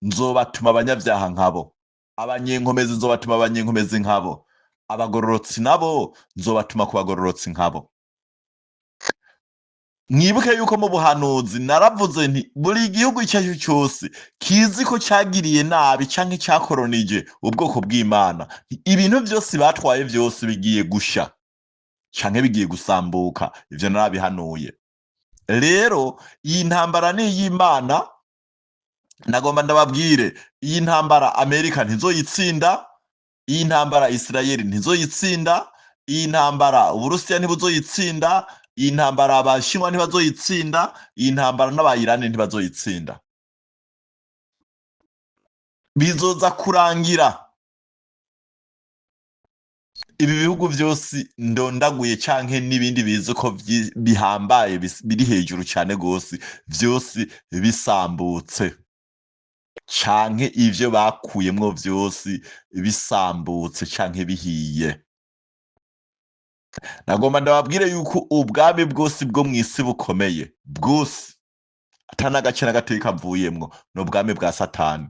nzobatuma abanyabyaha nkabo, abanyenkomezi nzobatuma abanyenkomezi nkabo, abagororotsi nabo nzobatuma ku bagororotsi nkabo. Mwibuke yuko mu buhanuzi naravuze nti buri gihugu icyo ari cyo cyose kizi ko cyagiriye nabi canke cyakoronije ubwoko bw'Imana, ibintu byose batwaye byose bigiye gusha canke bigiye gusambuka. Ivyo narabihanuye. Rero iyi ntambara ni iy'Imana. Nagomba ndababwire, iyi ntambara Amerika ntizoyitsinda, iyi ntambara Israeli ntizoyitsinda, iyi ntambara Uburusiya ntibuzoyitsinda, iyi ntambara Abashinwa ntibazoyitsinda, iyi ntambara n'Abayirani ntibazoyitsinda. Bizoza kurangira ibi bihugu byose ndondaguye canke n'ibindi bizi ko bihambaye, biri hejuru cane gose, vyose bisambutse, canke ivyo bakuyemwo vyose bisambutse canke bihiye. Nagomba ndababwire yuko ubwami bwose bwo mw'isi bukomeye bwose, Ata n'agace na gatoyi kavuyemwo, ni ubwami bwa Satani.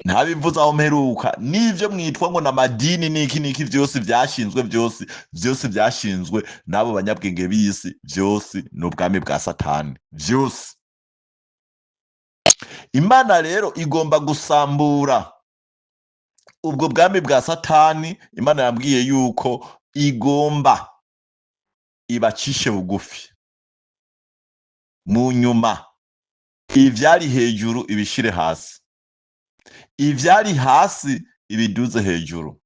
Ntabivuze aho mperuka, n'ivyo mwitwa ngo n'amadini n'iki n'iki, vyose vyashinzwe, vyose vyose vyashinzwe n'abo banyabwenge b'isi, vyose ni ubwami bwa Satani, vyose. Imana rero igomba gusambura ubwo bwami bwa Satani. Imana yambwiye yuko igomba ibacishe bugufi, mu nyuma ivyari hejuru ibishire hasi, ivyari hasi ibiduze hejuru.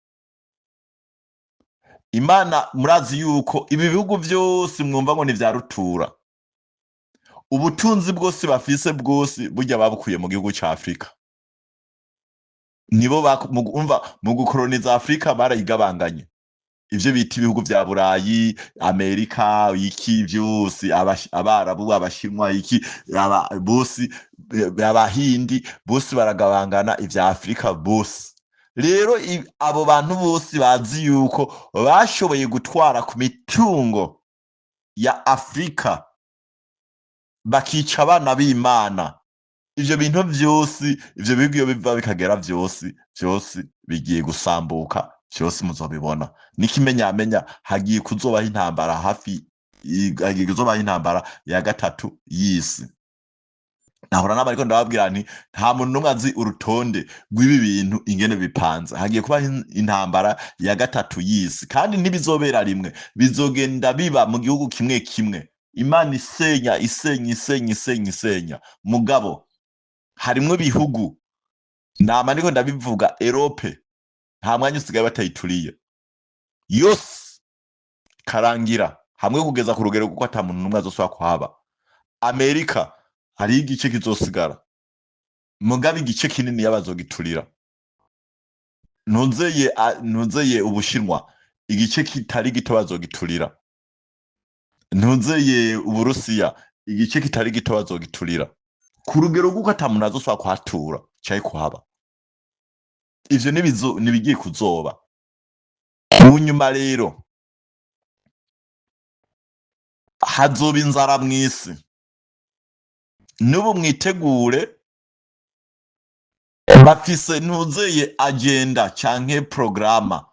Imana, murazi yuko ibi bihugu vyose mwumva ngo ni vya rutura, ubutunzi bwose bafise bwose burya babukuye mu gihugu ca Afrika. Nibo umva, mu gukoroniza Afrika barayigabanganye, ivyo bita ibihugu vya Burayi, Amerika, iki vyose, Abarabu, Abashinwa, iki, bose, Abahindi, bose baragabangana ivya Afrika bose. Rero abo bantu bose bazi yuko bashoboye gutwara ku mitungo ya Afrika, bakica abana b'Imana. Ivyo bintu vyose, ivyo bihugu iyo biva bikagera, vyose vyose bigiye gusambuka, vyose muzobibona. N'ikimenyamenya, hagiye kuzobaho intambara hafi, hagiye kuzobaho intambara ya gatatu y'isi. Nahora nama ariko ndababwira nti nta muntu n'umwe azi urutonde rw'ibi bintu ingene bipanze. Hagiye kubaho intambara ya gatatu y'isi, kandi ntibizobera rimwe, bizogenda biba mu gihugu kimwe kimwe. Imana isenya, isenya, isenya, isenya, isenya. Mugabo harimwo ibihugu, nama ndiko ndabivuga, Europe nta mwanya usigaye batayituriye yose, karangira hamwe kugeza ku rugero kuko ata muntu n'umwe azosubira kuhaba. Amerika hariho igice kizosigara, mugabo igice kinini y'abazogiturira. Ntuzeye Ubushinwa, igice kitari gito bazogiturira. Ntuzeye Uburusiya, igice kitari gito bazogiturira, ku rugero rw'uko ata muntu azosubira kuhatura canke kuhaba. Ivyo nibigiye kuzoba mu nyuma. Rero hazoba inzara mw'isi. N'ubu mwitegure, bafise ntuzeye agenda canke programa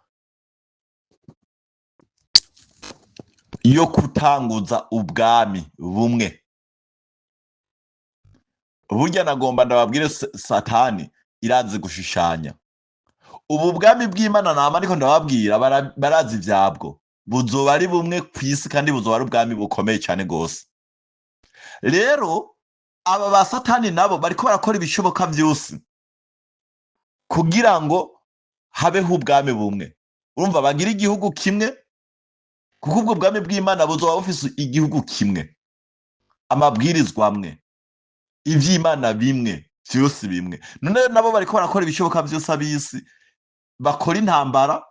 yo kutanguza ubwami bumwe. Burya nagomba ndababwire, Satani irazi gushushanya. Ubu bwami bw'Imana nama ariko ndababwira, barazi ivyabwo, buzoba ari bumwe kw'isi, kandi buzoba ari ubwami bukomeye cyane gose. Rero aba ba Satani nabo bariko barakora ibishoboka vyose kugira ngo habeho ubwami bumwe. Urumva, bagira igihugu kimwe, kuko ubwo bwami bw'Imana buzoba bufise igihugu kimwe, amabwirizwa amwe, ivy'Imana bimwe, vyose bimwe. None nabo bariko barakora ibishoboka vyose, ab'isi bakora intambara.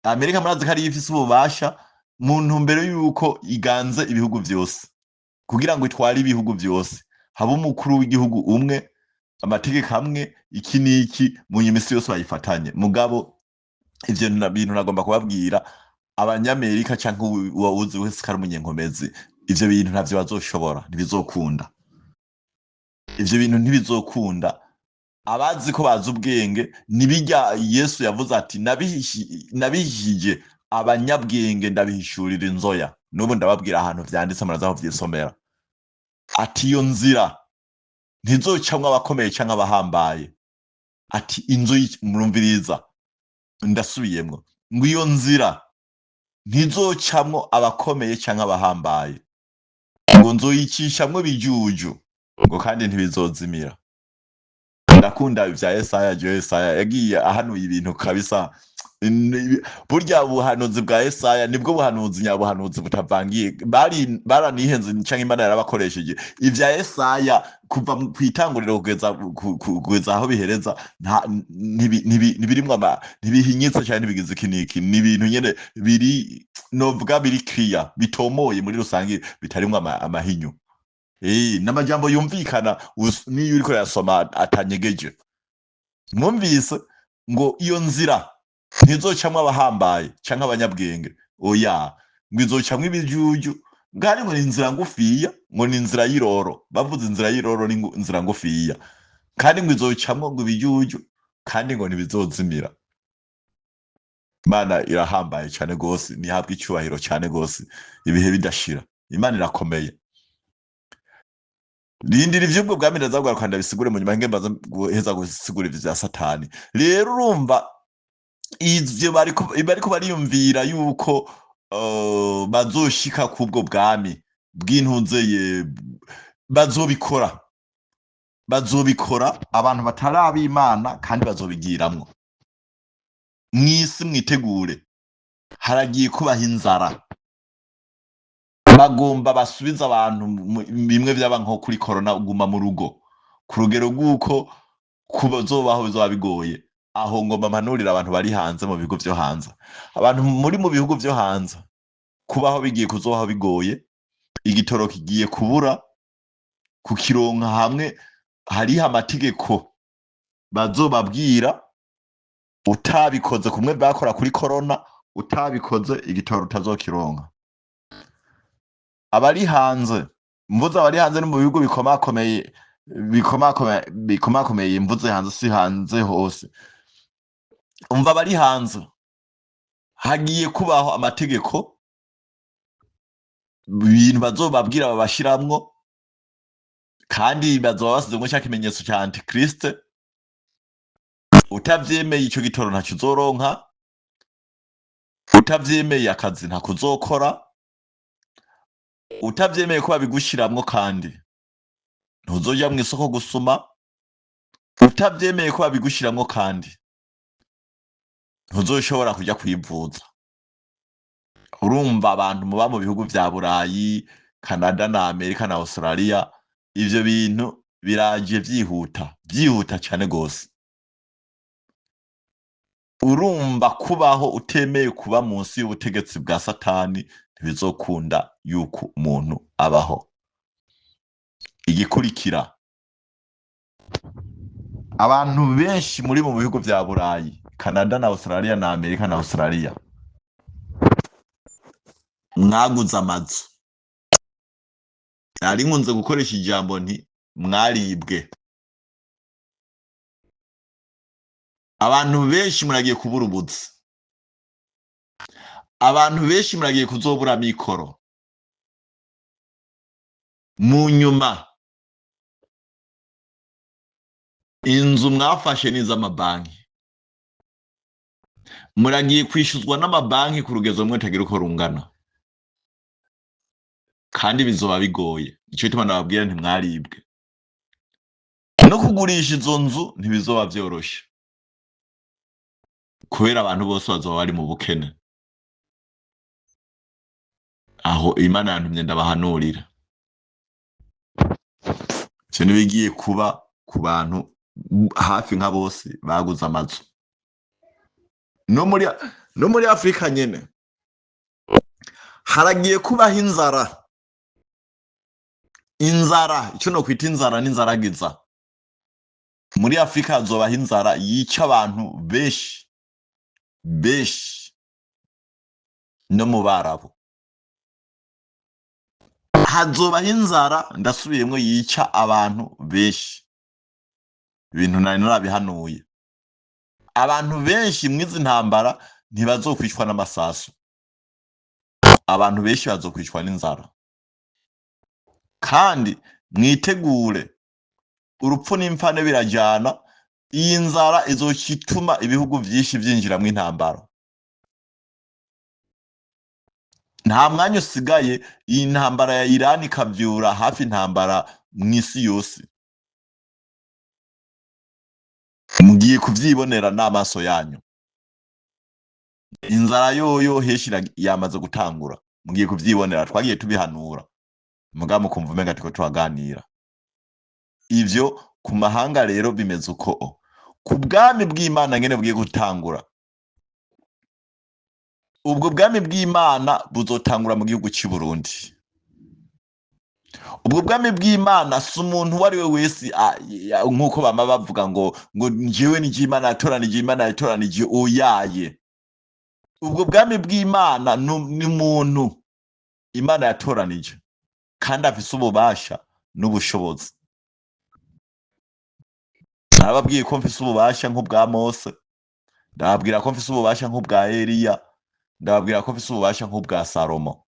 Amerika murazi ko ariyo ifise ububasha, mu ntumbero y'uko iganze ibihugu vyose, kugira ngo itware ibihugu vyose, habe umukuru w'igihugu umwe, amategeko amwe, iki n'iki, mu nyuma isi yose bayifatanye. Mugabo ivyo bintu nagomba kubabwira, Abanyamerika canke uwuzi wese ko ari umunyenkomezi, ivyo bintu ntavyo bazoshobora, ntibizokunda. Ivyo bintu ntibizokunda. Abazi ko bazi ubwenge, nibijya Yesu yavuze ati nabihishije abanyabwenge, ndabihishurira inzoya. N'ubu ndababwira ahantu vyanditse, muraza aho vyisomera. Ati iyo nzira ntizocamwo abakomeye canke abahambaye. Ati inzu murumviriza, ndasubiyemwo, ngo iyo nzira ntizocamwo abakomeye canke abahambaye, ngo nzoyicishamwo ibijuju, ngo kandi ntibizozimira. Ndakunda ivya Yesaya. Je Yesaya yagiye ahanuye ibintu kabisa. Burya buhanuzi bwa Yesaya nibwo buhanuzi nyabuhanuzi butavangiye. Bari baranihenze canke Imana yarabakoresheje. Ivya Yesaya kuva kwitanguriro kugeza aho bihereza, ntibirimwo ntibihinyitse canke ntibigize iki n'iki. Ni ibintu nyene biri, novuga biri clear, bitomoye muri rusange, bitarimwo amahinyu. N'amajambo yumvikana, niyo uriko urayasoma atanyegeje. Mwumvise ngo iyo nzira ntizocamwo abahambaye canke abanyabwenge, oya, ngo izocamwo ibijuju. Bwari ngo ni inzira ngufiya, ngo ni inzira y'iroro. Bavuze inzira y'iroro ni inzira ngufiya, kandi ngo izocamwo ngo ibijuju, kandi ngo ntibizozimira. Imana irahambaye cyane gose, nihabwa icyubahiro cyane gose ibihe bidashira. Imana irakomeye. Rindira ivy'ubwo bwami ndazabwira, ndabisigure mu nyuma, nge mbaza guheza gusigura ivyo vya Satani. Rero urumva ivyo bariko bariyumvira yuko bazoshika kubwo bwami bw'intunzeye, bazobikora, bazobikora abantu batari ab'Imana, kandi bazobigiramwo. Mw'isi mwitegure, haragiye kubaho inzara. Bagomba basubiza abantu bimwe vyaba nko kuri corona, guma mu rugo, ku rugero rw'uko kuzobaho bizoba bigoye. Aho ngomba mpanurira abantu bari hanze, mu bihugu vyo hanze. Abantu muri mu bihugu vyo hanze, kubaho bigiye kuzobaho bigoye. Igitoro kigiye kubura, kukironka hamwe hariho amategeko bazobabwira, utabikoze kumwe bakora kuri corona, utabikoze igitoro utazokironka. Abari hanze, mvuze abari hanze no mu bihugu bikomakomeye, bikomakomeye. Mvuze hanze, si hanze hose. Umva, abari hanze hagiye kubaho amategeko, ibintu bazobabwira babashiramwo, kandi bazoba basizemwo ca kimenyetso ca antikriste. Utavyemeye, ico gitoro ntaco uzoronka. Utavyemeye, akazi ntako uzokora. Utavyemeye ko babigushiramwo, kandi ntuzoja mw'isoko gusuma. Utavyemeye ko babigushiramwo, kandi ntuzoshobora kuja kwivuza. Urumva, abantu muba mu bihugu vya Burayi, Canada na Amerika na Australia, ivyo bintu biraje vyihuta, vyihuta cane gose. Urumva, kubaho utemeye kuba munsi y'ubutegetsi bwa Satani ntibizokunda yuko umuntu abaho. Igikurikira, abantu benshi muri mu bihugu vya Burayi, Canada na Australia na Amerika na Australia, mwaguze amazu, nari nkunze gukoresha ijambo nti mwaribwe. Abantu benshi muragiye kubura ubuzi, abantu benshi muragiye kuzobura mikoro. Mu nyuma inzu mwafashe n'iz'amabanki, muragiye kwishuzwa n'amabanki ku rugezo rumwe rutagira uko rungana, kandi bizoba bigoye. Nico gituma nababwira nti mwaribwe. No kugurisha izo nzu ntibizoba vyoroshe, kubera abantu bose bazoba bari mu bukene. Aho Imana yantumye ndabahanurira, ivyo nibigiye kuba ku bantu hafi nka bose baguze amazu. No muri Afrika nyene haragiye kubaho inzara. Inzara, ico no kwita inzara n'inzaragiza. Muri Afrika hazobaho inzara yica abantu benshi benshi, no mu Barabu hazobaho inzara, ndasubiyemwo, yica abantu benshi. Ibintu nari narabihanuye. Abantu benshi mwizi ntambara ntibazokwicwa n'amasasu, abantu benshi bazokwicwa n'inzara. Kandi mwitegure, urupfu n'imfane birajana. Iyi nzara izoca ituma ibihugu vyinshi vyinjiramwo intambara. Nta mwanya usigaye, iyi ntambara ya Iran ikavyura hafi intambara mw'isi yose. Mugiye kuvyibonera n'amaso yanyu. Inzara yoyo heshi yamaze gutangura, mugiye kuvyibonera. Twagiye tubihanura, mugabo mukumva umenga turiko turaganira. Ivyo ku mahanga rero bimeze uko. Ku bwami bw'Imana ngene bugiye gutangura, ubwo bwami bw'Imana buzotangura mu gihugu cy'i Burundi. Ubwo bwami bw'Imana si umuntu uwo ari we wese, nk'uko bama bavuga ngo njyewe ni Imana yatoranije, Imana yatoranije, oyaye. Ubwo bwami bw'Imana ni umuntu. Imana yatoranije kandi afise ububasha n'ubushobozi. Narababwiye ko mfise ububasha nk'ubwa Mose, ndababwira ko mfise ububasha nk'ubwa Eliya, ndababwira ko mfise ububasha nk'ubwa Salomo.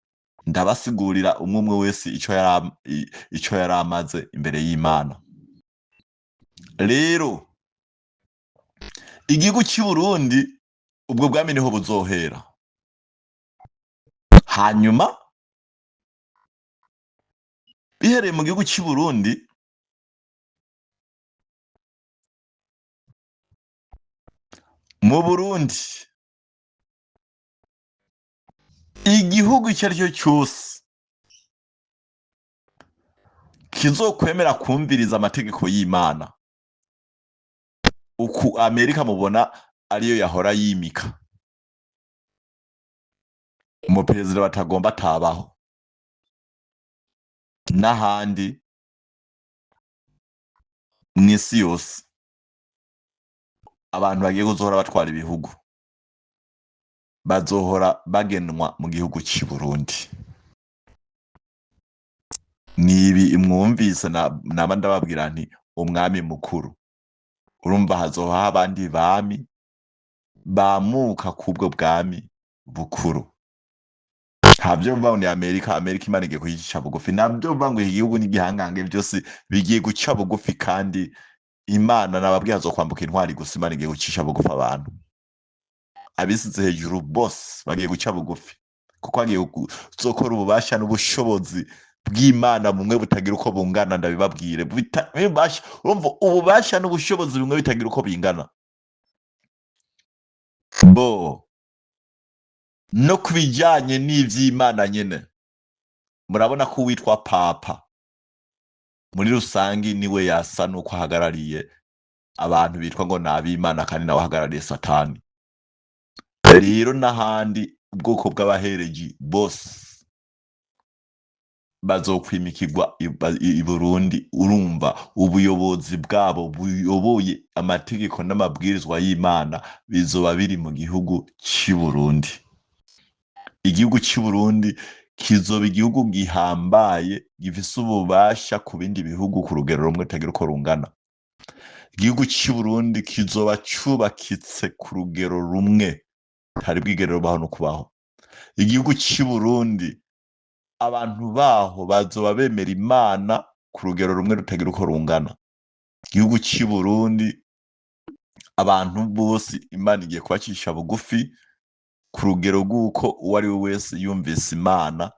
Ndabasigurira umwe umwe wese ico yari amaze imbere y'Imana. Rero igihugu cy'i Burundi ubwo bwami niho buzohera. Hanyuma bihereye mu gihugu cy'i Burundi, mu Burundi igihugu icyo ari cyo cyose kizokwemera kumviriza amategeko y'Imana, uku Amerika mubona ariyo yahora yimika umuperezida batagomba atabaho, n'ahandi mw'isi yose abantu bagiye kuzohora batwara ibihugu bazohora bagenwa mu gihugu cy'i Burundi. Nibi mwumvise naba ndababwira nti umwami mukuru, urumva hazoha abandi bami bamuka kubwo bwami bukuru. Ntabyo mva ngo ni Amerika, Amerika Imana igiye kuyica bugufi. Ntabyo mva ngo igihugu n'igihangange byose bigiye guca bugufi, kandi Imana nababwiye hazokwambuka intwari gusa. Imana igiye gucisha bugufi abantu abisize hejuru bose bagiye guca bugufi, kuko hagiye kuzokora ububasha n'ubushobozi bw'Imana bumwe butagira uko bungana. Ndabibabwire, urumva ububasha n'ubushobozi bumwe bitagira uko bingana. Bo no kubijyanye n'ivy'Imana nyene, murabona ko uwitwa Papa muri rusangi niwe yasa nuko ahagarariye abantu bitwa ngo ni ab'Imana, kandi nawe ahagarariye Satani. Rero n'ahandi ubwoko bw'abahereji bose bazokwimikirwa i Burundi. Urumva ubuyobozi bwabo buyoboye amategeko n'amabwirizwa y'Imana bizoba biri mu gihugu cy'i Burundi. Igihugu cy'i Burundi kizoba igihugu gihambaye gifise ububasha ku bindi bihugu ku rugero rumwe rutagira uko rungana. Igihugu cy'i Burundi kizoba cubakitse ku rugero rumwe ntari bwigere rubaho no kubaho. Igihugu cy'i Burundi abantu baho bazoba bemera Imana ku rugero rumwe rutagira uko rungana. Igihugu cy'i Burundi abantu bose Imana igiye kubacisha bugufi ku rugero rw'uko uwo ari we wese yumvise Imana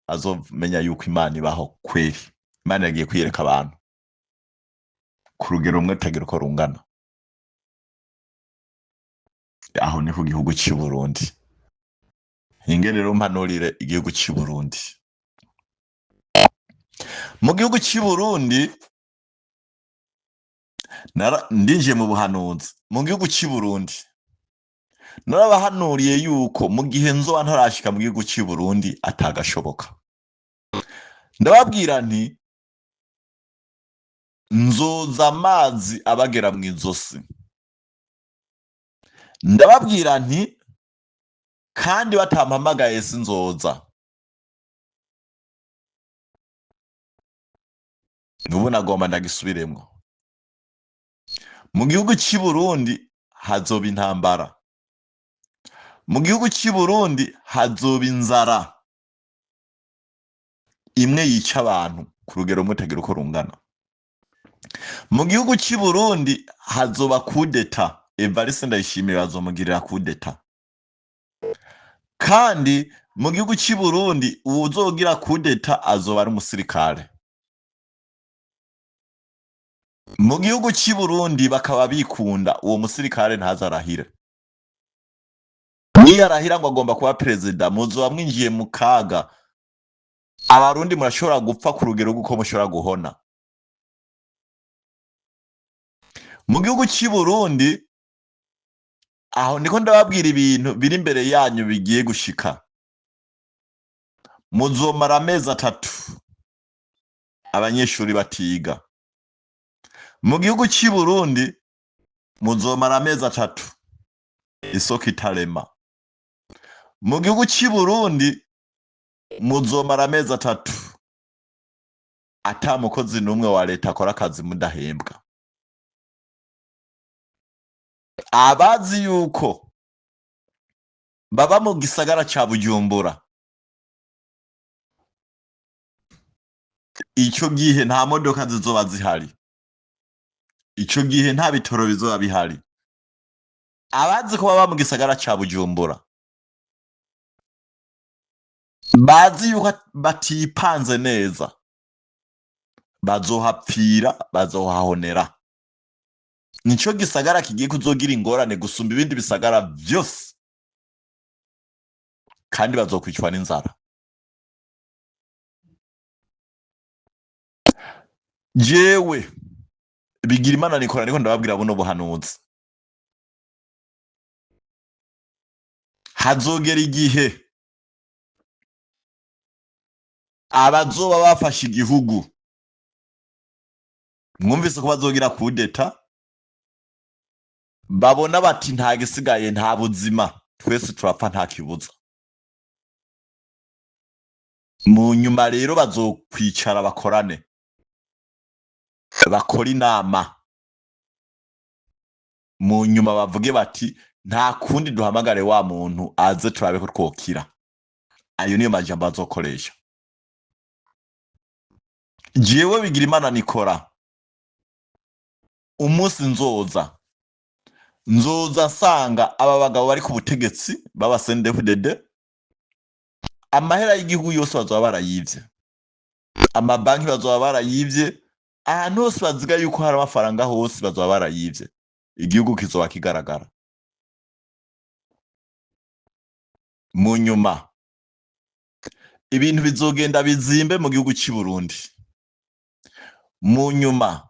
azomenya yuko Imana ibaho kweri. Imana yagiye kwiyereka abantu ku rugero rumwe rutagira uko rungana. Aho ni ku gihugu cy'i Burundi. Hinge rero mpanurire igihugu cy'i Burundi. Mu gihugu cy'i Burundi ndinjiye mu buhanuzi. Mu gihugu cy'i Burundi narabahanuriye yuko mu gihe nzoba ntarashika mu gihugu cy'i Burundi atagashoboka. Ndababwira nti nzoza amazi abagera mu izosi. Ndababwira nti kandi batampamagaye sinzoza. Nubu nagomba ndagisubiremwo. Mu gihugu cy'i Burundi hazoba intambara. Mu gihugu cy'i Burundi hazoba inzara imwe yica abantu ku rugero rumwe rutagira uko rungana. Mu gihugu cy'i Burundi hazoba kudeta. Evariste Ndayishimiye bazomugirira kudeta. Kandi mu gihugu cy'i Burundi uwuzogira kudeta azoba ari umusirikare. Mu gihugu cy'i Burundi bakaba bikunda uwo musirikare ntazarahire. Niyo arahira ngo agomba kuba perezida, muzoba mwinjiye mu kaga. Abarundi murashobora gupfa ku rugero rw'uko mushobora guhona. Mu gihugu cy'i Burundi aho niko ndababwira ibintu biri imbere yanyu bigiye gushika. Muzomara amezi 3 abanyeshuri batiga. Mu gihugu cy'i Burundi muzomara amezi 3 isoko itarema. Mu gihugu cy'i Burundi Muzomara amezi 3 ata mukozi n'umwe wa leta akora akazi mudahembwa. Abazi yuko baba mu gisagara ca Bujumbura, ico gihe nta modoka zizoba zihari, ico gihe nta bitoro bizoba bihari. Abazi ko baba mu gisagara ca Bujumbura bazi yuko batipanze neza, bazohapfira, bazohahonera. Nico gisagara kigiye kuzogira ingorane gusumba ibindi bisagara vyose, kandi bazokwicwa n'inzara. Jewe Bigirimana Nikora niko ndababwira buno buhanuzi. Hazogera igihe abazoba bafashe igihugu, mwumvise ko bazogira kudeta, babona bati nta gisigaye, nta buzima, twese turapfa nta kibuza. Mu nyuma rero bazokwicara bakorane, bakora inama, mu nyuma bavuge bati nta kundi, duhamagare wa muntu aze turabe ko twokira. Ayo niyo majambo azokoresha. Jewe Bigirimana Nikora, umunsi nzoza, nzoza nsanga aba bagabo bari ku butegetsi baba CNDD-FDD, amahera y'igihugu yose bazoba barayivye, amabanki bazoba barayivye, ahantu hose baziga yuko hari amafaranga hose bazoba barayivye, igihugu kizoba kigaragara. Mu nyuma ibintu bizogenda bizimbe mu gihugu cy'i Burundi. Mu nyuma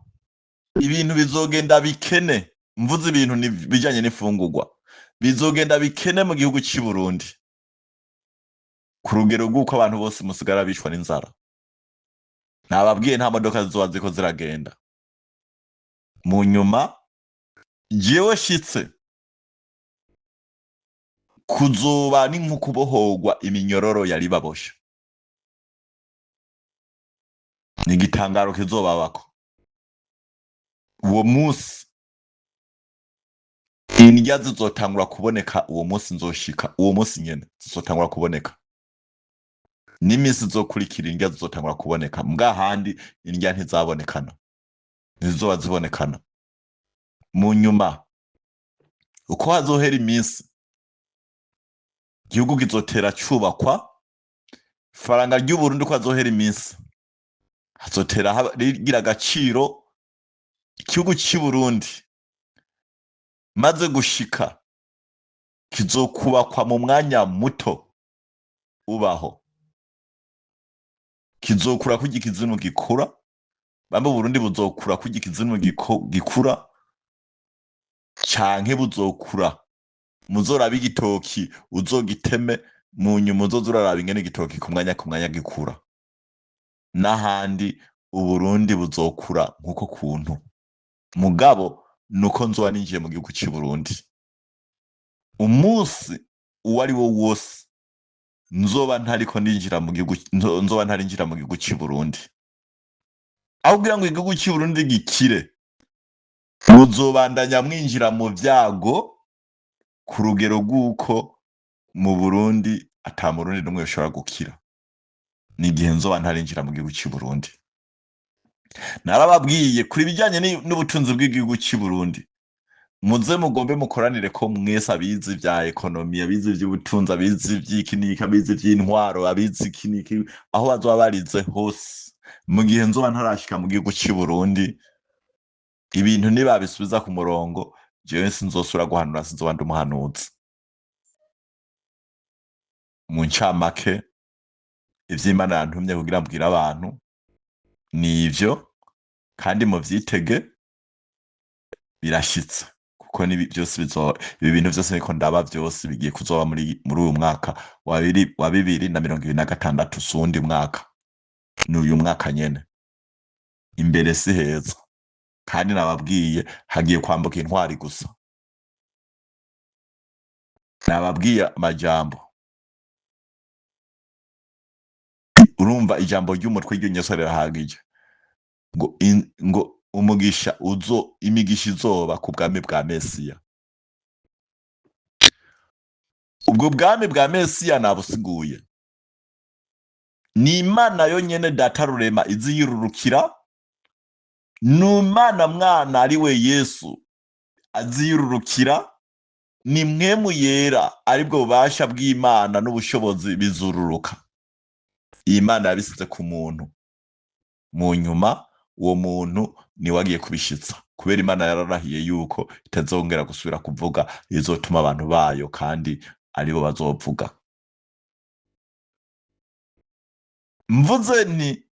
ibintu bizogenda bikene, mvuze ibintu bijanye n'ifungurwa, bizogenda bikene mu gihugu cy'i Burundi ku rugero rw'uko abantu bose musigara bicwa n'inzara. Nababwiye nta modoka zizoba ziko ziragenda. Mu nyuma jewe shitse kuzoba ni nko kubohorwa iminyororo yari baboshe, ni igitangaro kizobabako uwo munsi. Indya zizotangura kuboneka uwo munsi nzoshika, uwo munsi nyene zizotangura kuboneka, n'iminsi izokurikira indya zizotangura kuboneka. Mbwa handi indya ntizabonekana, ntizizoba zibonekana. Mu nyuma uko hazohera iminsi, igihugu kizotera cubakwa, ifaranga ry'Uburundi uko hazohera iminsi hazotera rigira agaciro. Igihugu cy'i Burundi maze gushika kizokubakwa mu mwanya muto ubaho, kizokura kurya ikizimu gikura. Bamwe Burundi buzokura kurya ikizimu gikura, canke buzokura muzoraba igitoki uzogiteme, mu nyuma uzoza uraraba ingene igitoki ku mwanya ku mwanya gikura. N'ahandi Uburundi buzokura nkuko kuntu, mugabo nuko nzoba ninjiye mu gihugu cy'i Burundi. Umunsi uwo ari wo wose nzoba ntariko ninjira mu gihugu, nzoba ntarinjira mu gihugu cy'i Burundi, aho kugira ngo igihugu cy'i Burundi gikire, muzobandanya mwinjira mu vyago ku rugero rw'uko mu Burundi ata Murundi n'umwe yoshobora gukira. Ni igihe nzoba ntarinjira mu gihugu cy'i Burundi. Narababwiye kuri bijyanye n'ubutunzi bw'igihugu cy'i Burundi, muze mugombe mukoranire ko mwese abizi vya ekonomi, abizi ivy'ubutunzi, abizi ivy'iki n'iki, abizi ivy'intwaro, abizi iki n'iki, aho bazoba barize hose. Mu gihe nzoba ntarashika mu gihugu cy'i Burundi, ibintu nibabisubiza ku murongo, jewe sinzosubira guhanura, sinzoba ndi umuhanuzi. Mu ncamake, ivy'Imana yantumye kugira mbwire abantu ni ivyo, kandi muvyitege birashitse, kuko nibi byose bizoba, ibi bintu vyose niko ndaba vyose bigiye kuzoba muri uyu mwaka wa 2026. Si uwundi mwaka, ni uyu mwaka nyene. Imbere si heza, kandi nababwiye hagiye kwambuka intwari gusa. Nababwiye amajambo. Urumva ijambo ry'umutwe ry'inyeso rirahagije ngo ngo umugisha uzo imigisha izoba ku bwami bwa Mesiya. Ubwo bwami bwa Mesiya nabusiguye, ni Imana yonyene Data Rurema iziyururukira, ni Imana Mwana ari we Yesu aziyururukira, ni Mpwemu Yera aribwo bubasha bw'Imana n'ubushobozi bizururuka. Iyi Mana yabisize ku muntu, mu nyuma uwo muntu niwe agiye kubishitsa, kubera Imana yararahiye yuko itazongera gusubira kuvuga, izotuma abantu bayo kandi aribo bazovuga. Mvuze nti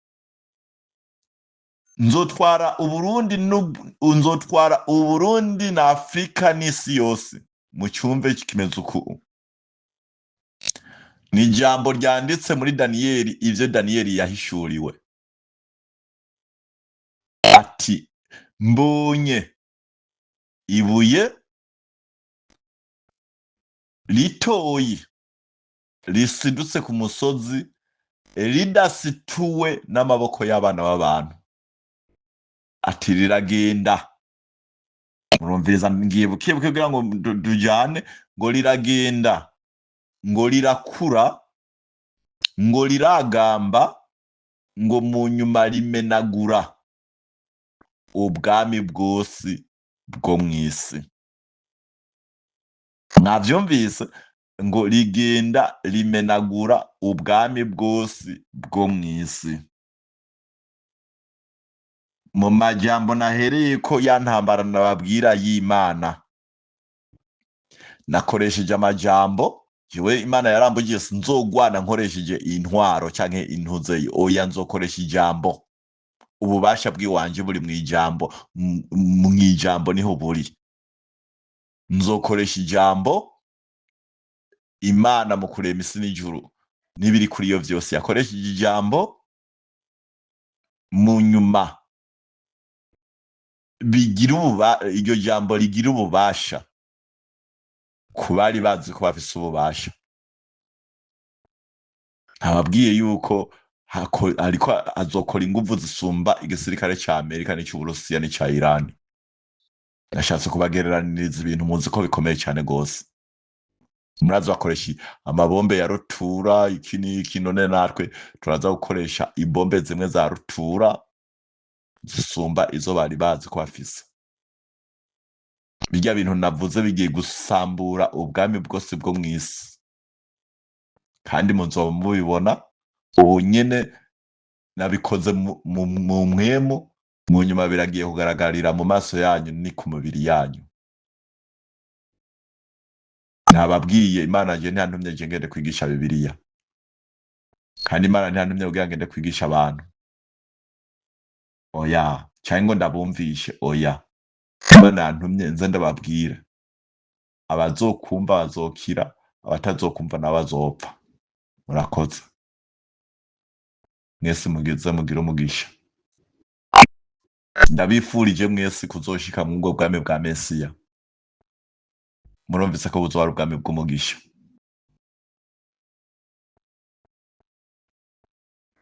nzotwara Uburundi nzotwara Uburundi na Afrika n'isi yose. Mu cyumve kimeze uku. Ni ijambo ryanditse muri Daniyeli, ivyo Daniyeli yahishuriwe. Ati mbonye ibuye ritoyi risidutse ku musozi ridasituwe n'amaboko y'abana b'abantu. Ati riragenda. Murumviriza, ngiye buke buke kugira ngo tujane, ngo riragenda, ngo rirakura, ngo riragamba, ngo mu nyuma rimenagura ubwami bwose bwo mw'isi. Mwavyumvise? Ngo rigenda rimenagura ubwami bwose bwo mw'isi. Mu majambo nahereye ko ya ntambara nababwira y'Imana, nakoresheje amajambo. Jewe Imana yarambugiye sinzogwana nkoresheje intwaro canke intuze, oya, nzokoresha ijambo. Ububasha bw'iwanje buri mw'ijambo, mw'ijambo niho buri. Nzokoresha ijambo. Imana mu kurema isi n'ijuru n'ibiri kuri iyo vyose yakoresheje ijambo, mu nyuma bigira iryo jambo rigira ububasha ku bari bazi ko bafise ububasha. Nababwiye yuko ariko azokora inguvu zisumba igisirikare ca Amerika n'ic'Uburusiya n'ica Irani. Nashatse kubagereraniriza ibintu muzi ko bikomeye cyane gose. Murazi bakoresha amabombe ya rutura iki n'iki, none natwe turaza gukoresha ibombe zimwe za rutura zisumba izo bari bazi ko bafise. Birya bintu navuze bigiye gusambura ubwami bwose bwo mw'isi, kandi muzoba mubibona. Ubu nyene nabikoze mu mpwemu, mu nyuma biragiye kugaragarira mu maso yanyu ni ku mubiri yanyu. Nababwiye Imana je ntiyantumye je ngende kwigisha Bibiliya, kandi Imana ntiyantumye kugira ngende kwigisha abantu, oya, canke ngo ndabumvishe, oya. Imana yantumye nze ndababwire, abazokumva bazokira, abatazokumva nabo bazopfa. Murakoze mwese, mugize mugire umugisha. Ndabifurije mwese kuzoshika mu bwo bwami bwa Mesiya. Murumvise ko buzoba ari ubwami bw'umugisha.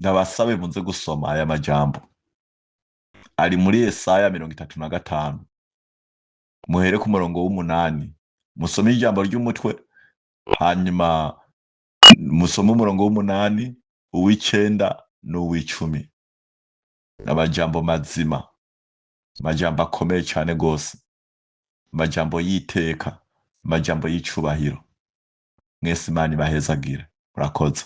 Ndabasabe muze gusoma aya majambo ari muri Yesaya 35, muhere ku murongo w'umunani, musome ijambo ry'umutwe, hanyuma musome umurongo w'umunani, uw'icenda n'uw'icumi. Amajambo mazima, amajambo akomeye cyane gose, amajambo y'iteka, amajambo y'icubahiro. Mwese Imana ibahezagire. Murakoze.